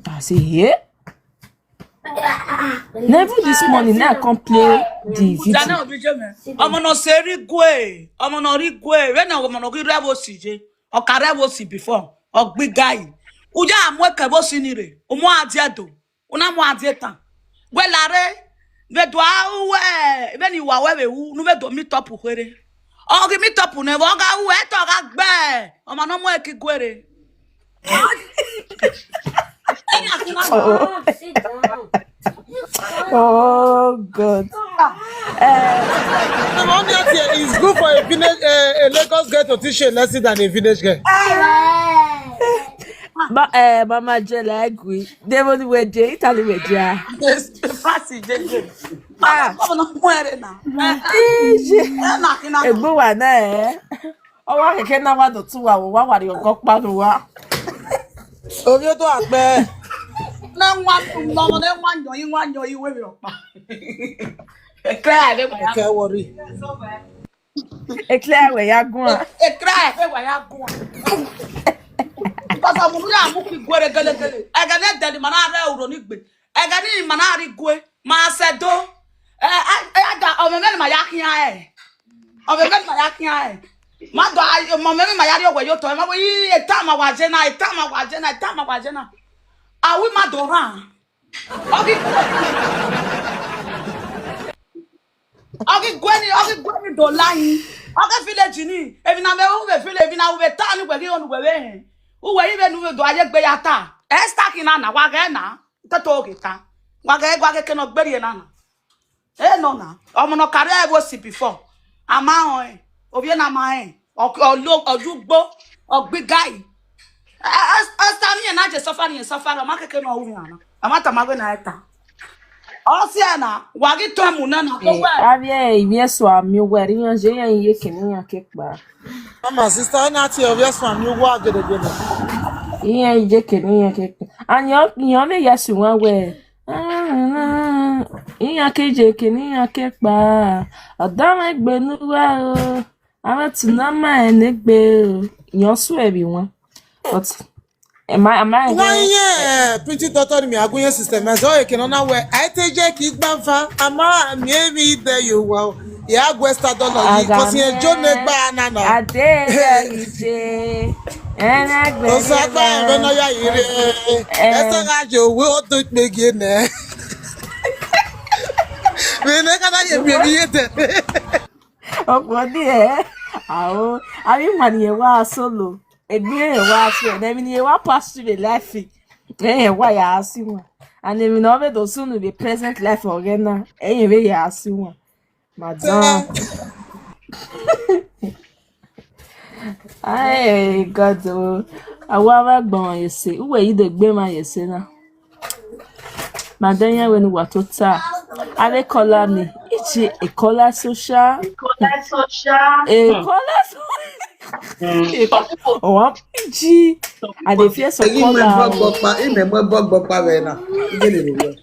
I say, yeah. Never this morning, now I come play the video. Ọmọ náà ṣe rí gbé, ọmọ náà rí gbé, when na ọmọ náà rí rẹ́wọ̀ sí jẹ́, ọ̀ka rẹ́wọ̀ sí before, ọ̀gbí guy. Uja amú ẹ̀kẹ́ bó sí ni rè, ọmọ adìẹ dò, ọ̀nà mú adìẹ tán. Wẹ́ láre, wẹ́ dùn áwẹ̀, wẹ́ ni ìwà wẹ́ wẹ̀ wú, nu wẹ́ dùn mí tọ́pù péré. Ọ̀gì mí tọ́pù náà, wọ́n ga wú, ẹ̀ tọ́ ga gbẹ́, ọmọ náà mú ẹ̀kí gbére. Oh God. Eh, The money out here is good for a village, uh, a Lagos girl to teach a lesson than a village girl. Ma, eh, Mama Jela, I agree. They won't wear J, Italy wear J. Yes, Francis, J J. Ah. Come on, where now? Ije. Egbo wa na eh. Ọwa keke na wa do tu wa wa wa ri ogo pa nu wa. Omi o to ape. Na nwa no no na nwa nyo yi nwa nyo yi we mi opa. Ekra de wa ya. Okay, worry. Ekra we ya gun. Ekra we wa ya gun. Because amu ya mu ki gwere gele gele. Ega ne deli mana re uro ni gbe. Ega ni mana ri gwe. Ma se do. Eh, eh, eh, aga omeme ma ya kiyan eh. Omeme ma ya kiyan eh. Ma do ai omeme ma ya ri owe yo to. Ma we eta ma wa je na, eta ma wa je na, eta ma wa je na. Awi ma do ran. Ogi Ogi gweni, ogi gweni do layi. Ogi village ni. Ebi na me uwe village, ebi na uwe town we gi onu we we. Uwe ibe nu do aye gbe ya ta. Esta ki na na wa ge na. Toto oge ta. Wa ge wa ge ke no gberi na na. Eh no na. Omo no carry I was see before. Ama on eh. Obi na ma eh. Olo ojugbo. Ogbi guy. Esta mi na je suffer ni suffer. Ama keke no wu na. Ama ta ma gwe na eta. Osiana, wagi tomu na na ko Eh, wa. Abie ibi eso ami weri yan je yan ye kini yan ke pa. Mama, sister, na ti obvious one, you walk gede gede. Iyan je kini yan ke pa. Anyo yan me yesu wan we. Iyan ke je kini yan ke pa. Odo me gbe nu wa o. Ama tuna ma enegbe o. Yan su ebi wan. But am I am I Why, yeah, printing daughter mi agunye system. I saw you can now where I take Jackie Banfa. Ama mi mi there you wow. Yeah, gwesta dollar. Because you John Negba na na. Ade ije. Ena gbe. Osagba ebe no ya ire. Esa ga jo we o do pe ge ne. We ne ka na ye bi bi ye te. Ọkọ ni eh. Awo. Abi man ye wa solo. Egbe ye wa so. Na mi ni ye wa pass through the life. Eh, wa ya si wan. And mi no be do sunu the present life again na. Eh, ye ya si wan. Madam. Ai, God o. Awa wa gbon ye se. Uwe yi de gbe ma ye se na. Madam ya we ni wa to ta. Ave kola ni. Say a color social. Collect social. A color social. Oh, I'm G. I dey fear some Egi me color. bogbo pa, ime me bogbo pa we na. Ige le ro.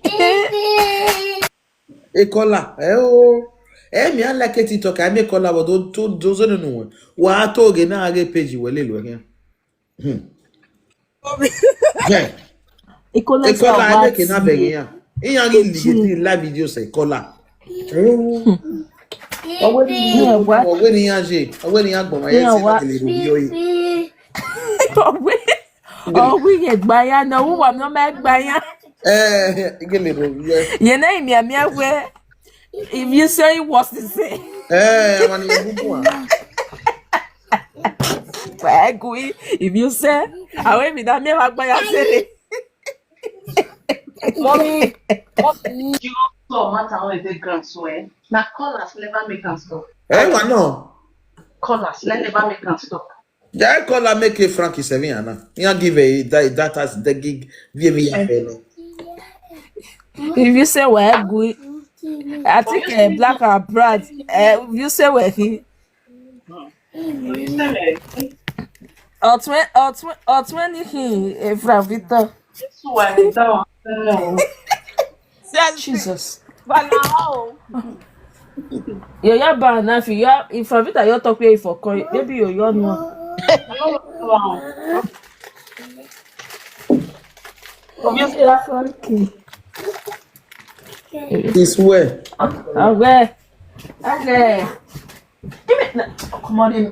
E kola, eh o. Eh, me I like it talk. I make kola, but don't don't don't no no. Wa to ge na age page we le lo here. Hmm. Yeah. A color E kola, I social. make na be here. Iyan gi ligi ti live video say kola. Oh. Owe ni Yeah, what? Owe ni yan je. Owe ni yan gbon ma ye Yeah, se what? le ro yo yi. Owe owe ye gbaya na wo wa no ma gbaya. Eh, ige le ro yo. Ye na imi ami awe. If you say what to say. Eh, wani bubu a. Well, if you say, awe mi na mi wa gbaya sere. Mommy, mommy, you saw matter on the ground, so eh? Now callers never make us stop. Eh, wa no. Callers never make us stop. Jai kola make a Frankie seven ana. Iyan give a that that has the gig give me a fele. If you say well, good. I think uh, black and brown. Uh, if you say well, he. You say me, Otwen, Otwen, Otwen, he, Efra Victor. this one, that one. No. Jesus. But now, Yo, yo, ba na fi yo. If Avita yo talk here for coin, maybe yo yo no. I don't want to. Obviously, that's okay. It's where. Okay. Okay. Give me. Come on in.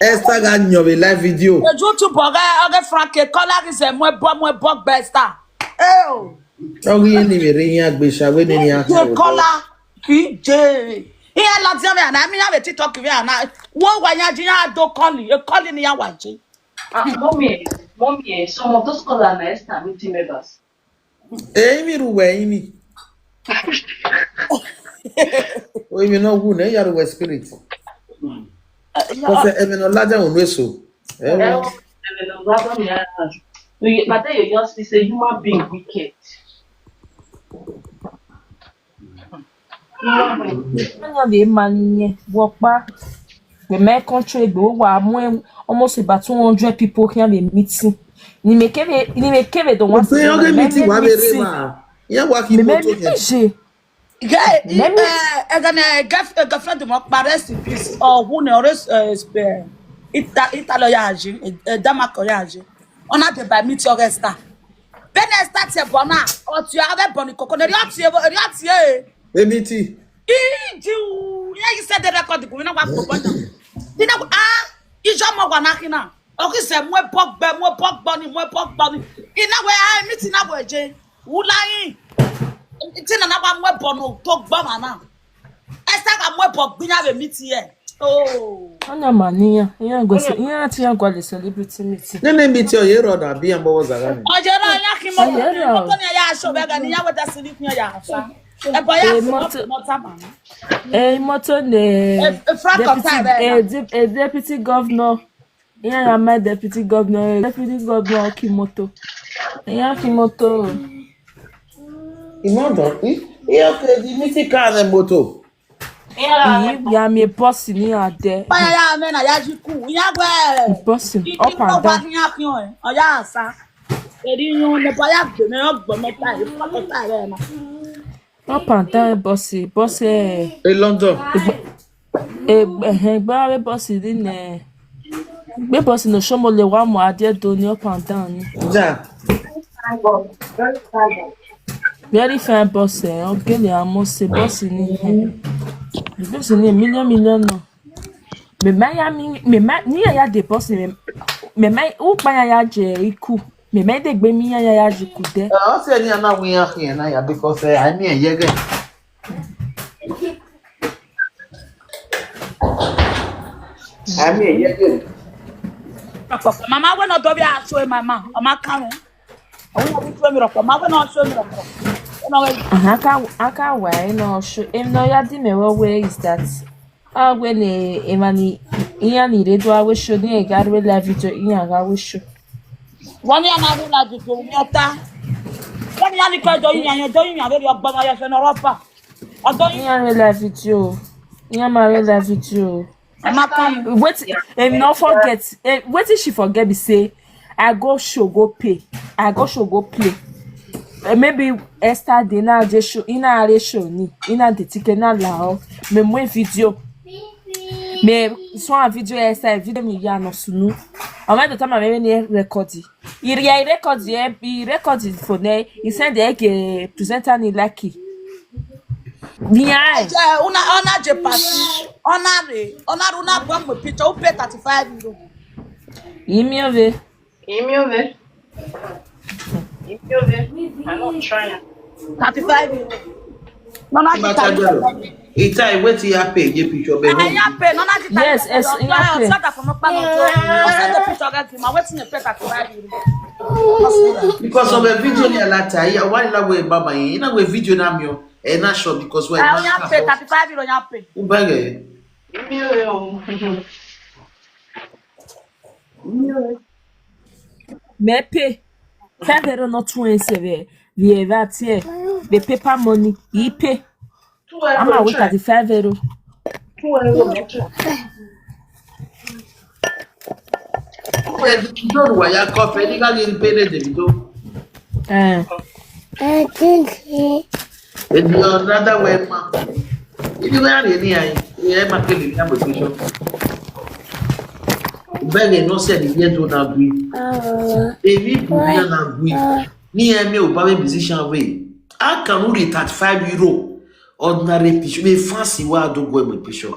Esther got your live video. The YouTube oga oga Frank Kola is a mwe bo mwe bo besta. Oh, Sorry, anyway, ring your gbesha when in your the Kola P J. He a lot of me and I mean I have a TikTok here and I. Wo wa ya ji ya do call you, call ni ya wa ji. Ah, mommy, mommy, some of those callers are Esther meeting members. Eh, imi ruwe imi. Oh, imi no good, eh, you are spirit. Because eh, imi no laja unwe so. Eh, But then you just see say human being wicked. Anya be manye wokpa. The my country go wa mo almost about two hundred people here the meeting. Ni me kebe ni me kebe don want say okay, meeting wa be ma. Yeah, wa ki Me me moto ke. meeting. Yeah, Let me- eh, eh, gonna girlfriend mo pa rest in peace. Or who no rest eh spare. Ita ita lo ya ji, eh dama ko ya ji. Ona de by meet your Esther. Ben Esther te bona, o ti ave boni koko ne ri o ti e ri o ti e. Emi ti. Iji u ya you said the record ko na wa ko bona. Ina ah, ijo mo wa na kina. O ki se mo bo gbe mo bo gbo ni mo bo gbo ni. Ina we ah meet na we je. Wulayin. Ti na na wa mo bo no to gbo ma na. Esther ka mo bo gbinya be meet here. Oh. Anya mania. Iya go se iya ti ya go the celebrity meeting. Ne ne mi ti o ye ro da bi an bo zaga ni. Ojera ya ki mo. Ojera. Mo to ni ya so be ga ni ya we da sleep ni ya fa. E bo ya Eh, mo moto- mo ta ma. Eh, moto ne Eh, eh, Frank deputy, Otai, eh, de- eh, deputy governor. Iya ya my deputy governor, eh, deputy governor Kimoto. Iya Kimoto. Imo do. I okay, the meeting car and moto. Iya ya me boss ni ade. Pa ya ya me na ya ji ku. Ya gwe. Boss up and down. Ni ya ki o. O ya sa. Eri yun ne pa ya gbe me o gbo me ta. Frank Otai re na. Up and down, bossy, bossy. In London. Egbe eh gba we bossy ni ne. Gbe bossy no shomo le wa mo ade do ni up and down ni. Ja. Very fine boss eh. Ogele amo se boss ni. Boss ni million million no. Me ma ya mi me ma ni ya de boss me me ma u pa ya ya je iku. Me ma de gbe mi ya ya ya je ku de. Eh, o se ni ana wi an kin na ya because eh, I mean, ye ge. I mean, ye ge. Mama we no do bi a so mama. O ma kan. O na bi so mi ro ko. Ma we no so mi ro ko. O na we Aha ka aka wa e no sho. Em no ya di me wo where is that? Ah, when e emani Iyan ni redo awe show ni e ga re live video iyan ga we show. Wani ana ru na di to nyota. Wani ani ko do yin yan do yin yan very ogbo ma yo se no ropa. Odo yin Iyan re live video. Iyan ma re live video. e ma kan. Wait, and not forget. Eh, wetin she forget be say I go show go pay. I go show go play. Eh, maybe Esther dey na je show ina are show ni ina de ticket na la o. Me mo video. Me so a video Esther video mi ya no sunu. Ama do tama me ni record. Iri ya record e e record for ne. He send the ke presenter ni lucky. Ni ai. Je una ona je pati. Ona re. Ona ru na gba mo picture u pay thirty-five euro. Imi ove. Imi ove. Imi ove. I'm not trying. Thirty-five euro. No na Ima ta jalo. Ita e wetin ya pay ye picture be Eh, home. ya pay no na di Yes, yes, ya pay. Sada for mo pa no to. O send the picture ga ma wetin e pay thirty-five euro. Because of a video ni alata ya why la we baba yin. Ina we video na mi o. E na sure because we Eh, ma ya pay thirty-five euro ya pay. Ubege. Imi ove. Me pay. Five euro not two and seven. The VAT here. The paper money. He pay. Two euro. I'm a wait at the five euro. Two euro. Two euro. Davido wa ya ko fe ni ga ni pay le Davido. Eh. I think he Ebi another way ma. Ibi wa re ni ai. E ma ke le ni amo picture. Ubege no se ni ye do na bi. uh, Ebi bu na na gui. Ni e me o ba me musician we. How can we read thirty-five euro? Ordinary picture. Me fancy wa do go me picture.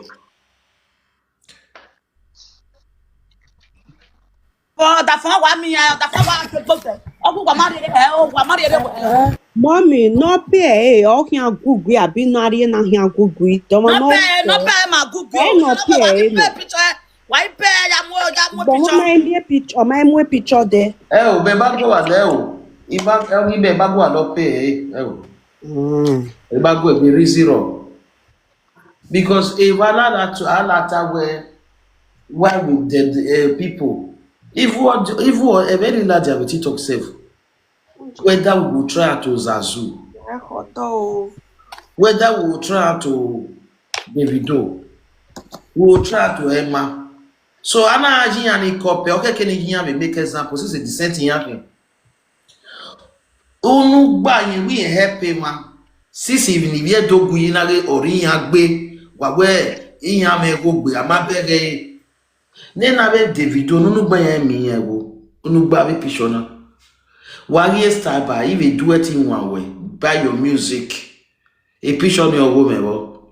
For the phone wa mi ya, the phone wa ke gbo te. O ku wa ma re e o wa ma re e. Mommy, no pay eh, o kian gugui abi na ri na hian gugui. Domo No no. pay, no pay ma gugu. Eh, no pay, eh, no. Picture. Why pay ya mo ya mo But picture. my me picture, my mo picture there. Eh o be ba go wa le o. Iba e ni be ba go wa lo pay eh o. Mm. E ba go e be reason o. Because e wa la la to alata we why with the uh, people. If what if what a very large have TikTok self. Whether we go try to Zazu, whether we go try to Davido, we go try to Emma. So ana aji yani copy. Okay, can you me make example? This is the same thing happen. Unu gba yin we help him ma. Sisi even if ye dogu yin na re ori yan gbe. Wa we iyan me go gbe ama bere. Ne na be Davido nunu gba yin mi yen wo. Unu gba be picture na. Wa ye star ba if e do it in one way. Buy your music. E picture ni owo me wo.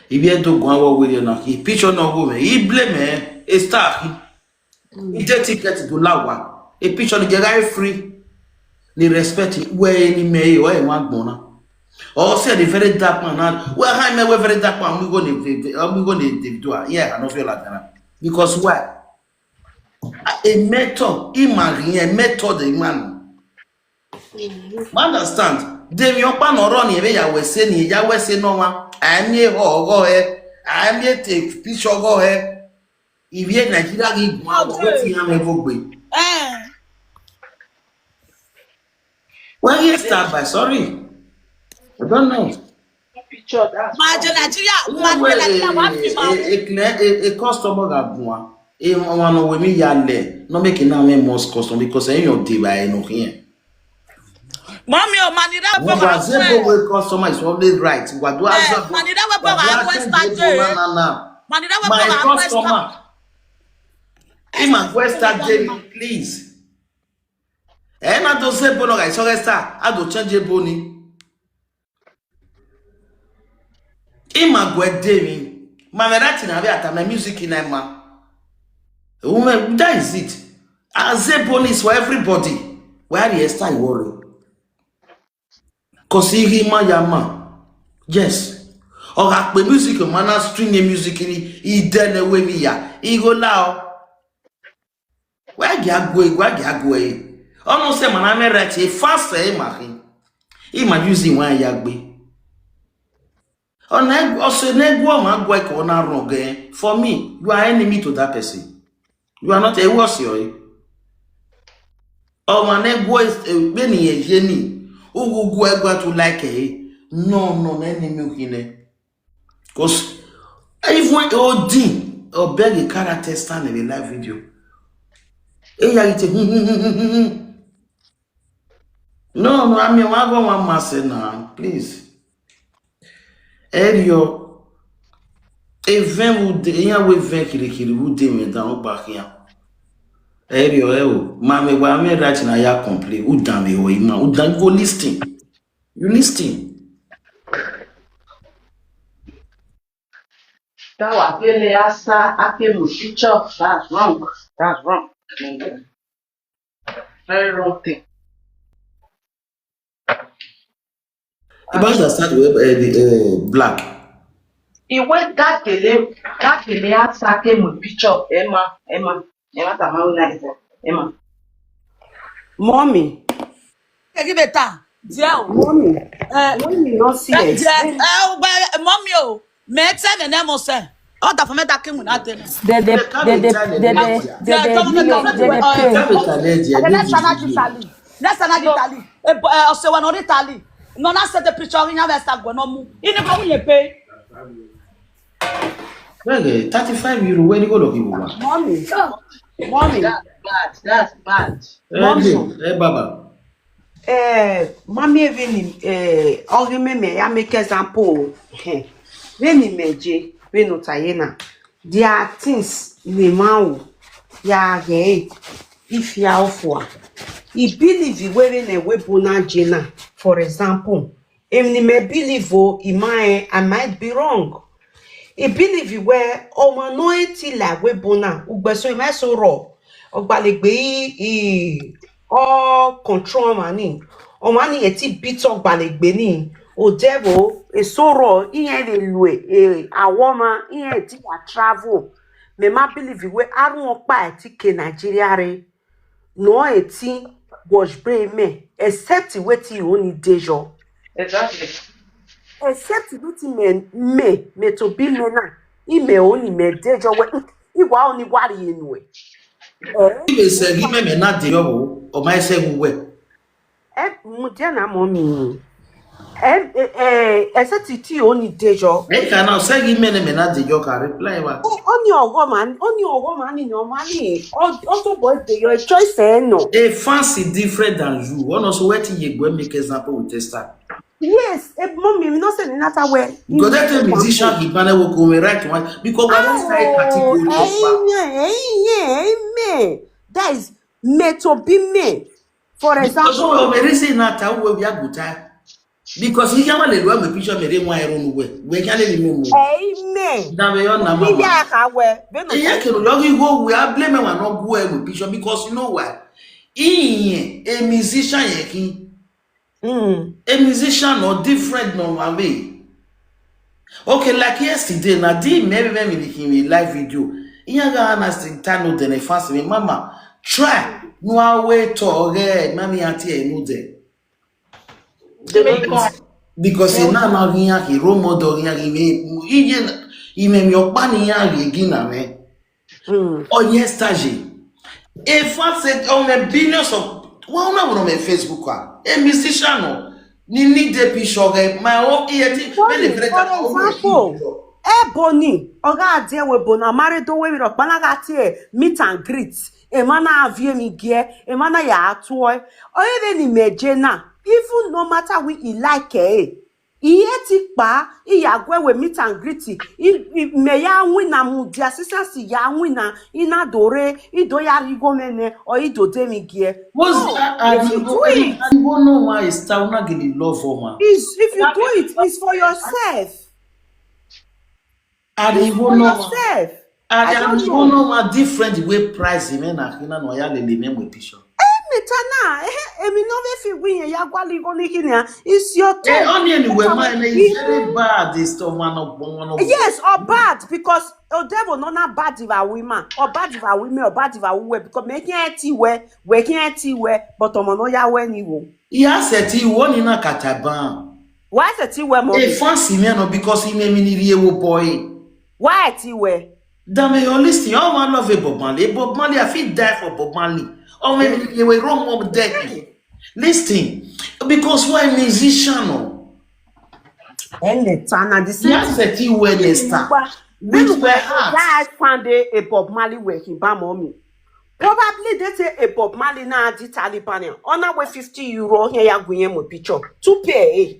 If ye dogu awo we na. E picture no owo me. E blame me. E star. He dey ticket to lawa. A picture ni get guy free. Ni respect where any me or e wan gbona. Or say the very dark man na. Well, I me we very dark man we go ni we go ni dey do am. Yeah, I no feel like that. Because why? A method, imagine a method the man. Ma understand? Dem yo pa no run ni be ya we se ni ya we se no wa. A mi e ho go he. A mi e take picture go he. If ye Nigeria gi gwa go wetin ya me go gbe. Eh. Where you start by? Sorry. I don't know. Picture that. Ma je Nigeria, ma Well, je Nigeria wa fi ma. a, a, a, a customer ga gwa. E wan no we mi ya le. No make na me most custom because e yo dey by no here. Mommy o ma ni re Wọ́n gba zebo wey customer is always right. Wà á dúrà zebo. Ma ni re we ba wa question day. Ma ni re we ba My wa customer. Ẹ má question day, please. Ẹ má do zebo náà, guys. Sorry, sir. A do change zebo ni. Ẹ má gbé dé mi. Ma me right na be at my music in my. Woman, that is it. A zebo ni is for everybody. Where the extra you worry? Cause he ma ya ma. Yes. Or I play music, man, I stream the music in he then away me ya. He go loud. Where get go, where get go? Almost say man, I may write a fast say ma him. He ma use him one ya gbe. Ona also ne go ma go ko na wrong eh. For me, you are enemy to that person. You are not a worse yo. Oma ne go is when ye yeni. Ugu go go to like eh. No, no, na enemy ukine. Because even Odin or beg a character stand in a live video. Eh, yeah, it's a no, no, I mean, I go one master now, please. Erio, even who de, yeah, we ven kiri kiri, who de me down back here. Erio, eh, oh, mame, why me right now, ya complain, who damn me, oh, man, who damn go listen. You listen. That was really asa, ake mu picture. That's wrong. That's wrong. Very wrong thing. About that start with uh, the uh, black. Iwe that gele, that gele asa ke mu picture. Emma, Emma, Emma, tamau nice. Emma. Mommy, Give it time. There. mommy, Uh, mommy, no see it. Mommy, oh, me tell me name say. All that for me that came with that thing. They, they, They can't they, they, tell they, them they, that. they, they, they, they, they, Tell me, tell them, Uh, tell me, tell them. Let's not Italy. Let's not Italy. Eh, but, uh, also one on Italy. No, na say the picture in your vest go no mu. In the go we pay. Okay, thirty-five euro. Where you go looking for? Mommy, mommy. That's bad. That's bad. Eh, eh, Baba. Eh, mommy, even eh, ogi me me ya make example. Eh, when me je, when no tayena. There are things ni mau ya ge if ya ofwa. I believe we we ne we bona jena. For example, em ni me believe o, i mai, I might be wrong. I believe we o ma no eti la we bona ugbe so i mai so ro. Ogbalegbe i, i all control money. O money eti beat Ogbalegbe ni. O devil e so ro i e le lue e awoma i e ti ya travel. Me ma believe we arun opa eti ke Nigeria re. No eti wash brain me except wetin you only dey your Exactly. except wetin me me me to be me na ime only me dey your we iwa only worry enu e. Eh? If they say give me na dey your o my say we. Eh, mo jẹ́ na mọ́ mi. Eh, eh, eh, except tí o ní déjọ́. They can now say give me na dey your can reply wa. Ó ní ọ̀rọ̀ màá ní, ó ní ọ̀rọ̀ màá ní, ọ̀rọ̀ màá ní. Ó tó bọ̀ dé your choice ẹ̀ nà. A fancy different than you. One also where you go make example with tester. Yes, ẹ mọ́ mi, mi náà sẹ́ni náà táwẹ̀. Go there to musician he man will come right one because we don't start category. Ẹyin yẹn, ẹyin yẹn, ẹyin mẹ́. That is meant to be me. For Because example, we are reason na ta we we are good time. Because he can't let we picture me dey one room we. We can't let him move. Amen. That we on na Bí mama. yà á kà wẹ̀, bẹ́ẹ̀ Iye náà. kìlọ̀ lọ́gí go we are blame we not go with picture because you know why? He a musician yẹn kí. Mm. A musician no different no one way. Okay, like yesterday, na di maybe when we him in live video. Iya ga na still time no den fast me mama. Try. No way to okay, mami auntie no dey. They make one. Because he na na hiya he role model hiya he me he yen he me mi opa ni ya he gi na me. Mm. Oh yes, Taji. In fact, said on a billions of well, no, no, Facebook. Ah. A musician, no. Ni need the picture. Eh, my own ear, ti- For when the me, break for up, oh, example, Ebony, Oga Adewe Bona, married the way with Okpanaga tie, meet and greet. Emana avie mi gie, emana ya atue. Oye ni mejena. Even no matter we he like eh. Iye ti pa, iya gwe we meet and greet. I, I me ya wina mu dia sisa si ya wina ina dore ido ya rigo mene o ido de mi gie. What's No, that? I if you don't do know. it, I don't know why it's town not getting love for man. is if you do it, it's for yourself. I don't It's for even know. Yourself. I I don't don't even know. Know what different way price him and I can know ya lele me with picture. Metana, eh, emi no ve fi win ya gwa ligo ni kini ya. It's your Eh, turn. only anyway, Metana, mine is if- very bad. This stuff man of one of Yes, or bad because o devil no na bad if a woman or bad if a women or bad if a women because me can't see where we can't see where but omo no ya where ni wo. He has said he won in a kataban. Why is it you wear A mommy? Fancy me no, because he made me the real boy. Why it you wear? Damn it, you listen. All my love a Bob Marley. Bob Marley, I feel die for Bob Marley. Oh, maybe you were wrong of death. Listen, because why musician? Oh? Ele tana the same Yes, that you wear the star. With my heart. That found a, a Bob Marley where he bam on me. Probably they say a Bob Marley now the Taliban. On our fifty euro here ya going with picture. Two pair. Eh?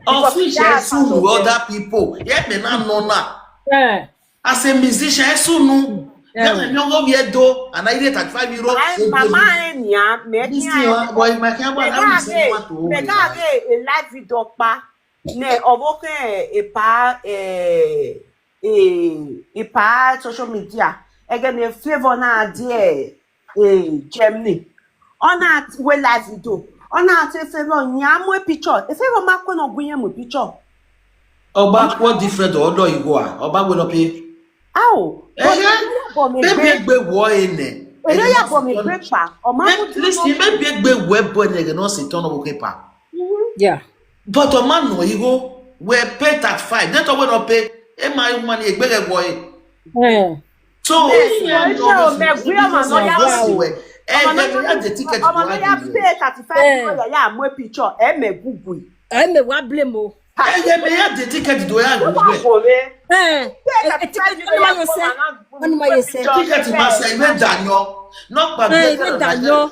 Of which Yeah, I sue so other people. Yeah, me not know now. Eh, As a musician, I sue no. Yeah. Then I know what we do, and I get at five euro. My mama enya me This thing, uh, boy, my camera, I don't say what to. Me ga ge a live video pa. Ne oboke e pa eh e e pa social media. Again a favor na there eh Germany. Ona we live video. Ona te favor nya mo picture. E favor ma ko no gunye mo picture. Oba, what different or do you go? Oba will not pay. Awo. Bebe egbe wo ene. Ere ya bo mi gbe pa. O ma mu Listen, maybe egbe wo boy ne no sit on over paper. Yeah. But a man no, you go we pay that five. That we not pay. E my woman egbe wo e. Eh. So Yes, for sure, me we are man no ya Yes, wo. we. Eh, then we had the ticket to Ọmọ náà ya go. pay thirty five euro ya ya mo picture e me gugu. Eh, me wa blame o. Eh, yeah, me had the ticket to go. Wọ́n kò rẹ̀. Eh, eh, eh, ticket no ma yo se. Wọ́n ní ma yo se. Ticket ma say me danyo. Not bad. Eh, me danyo.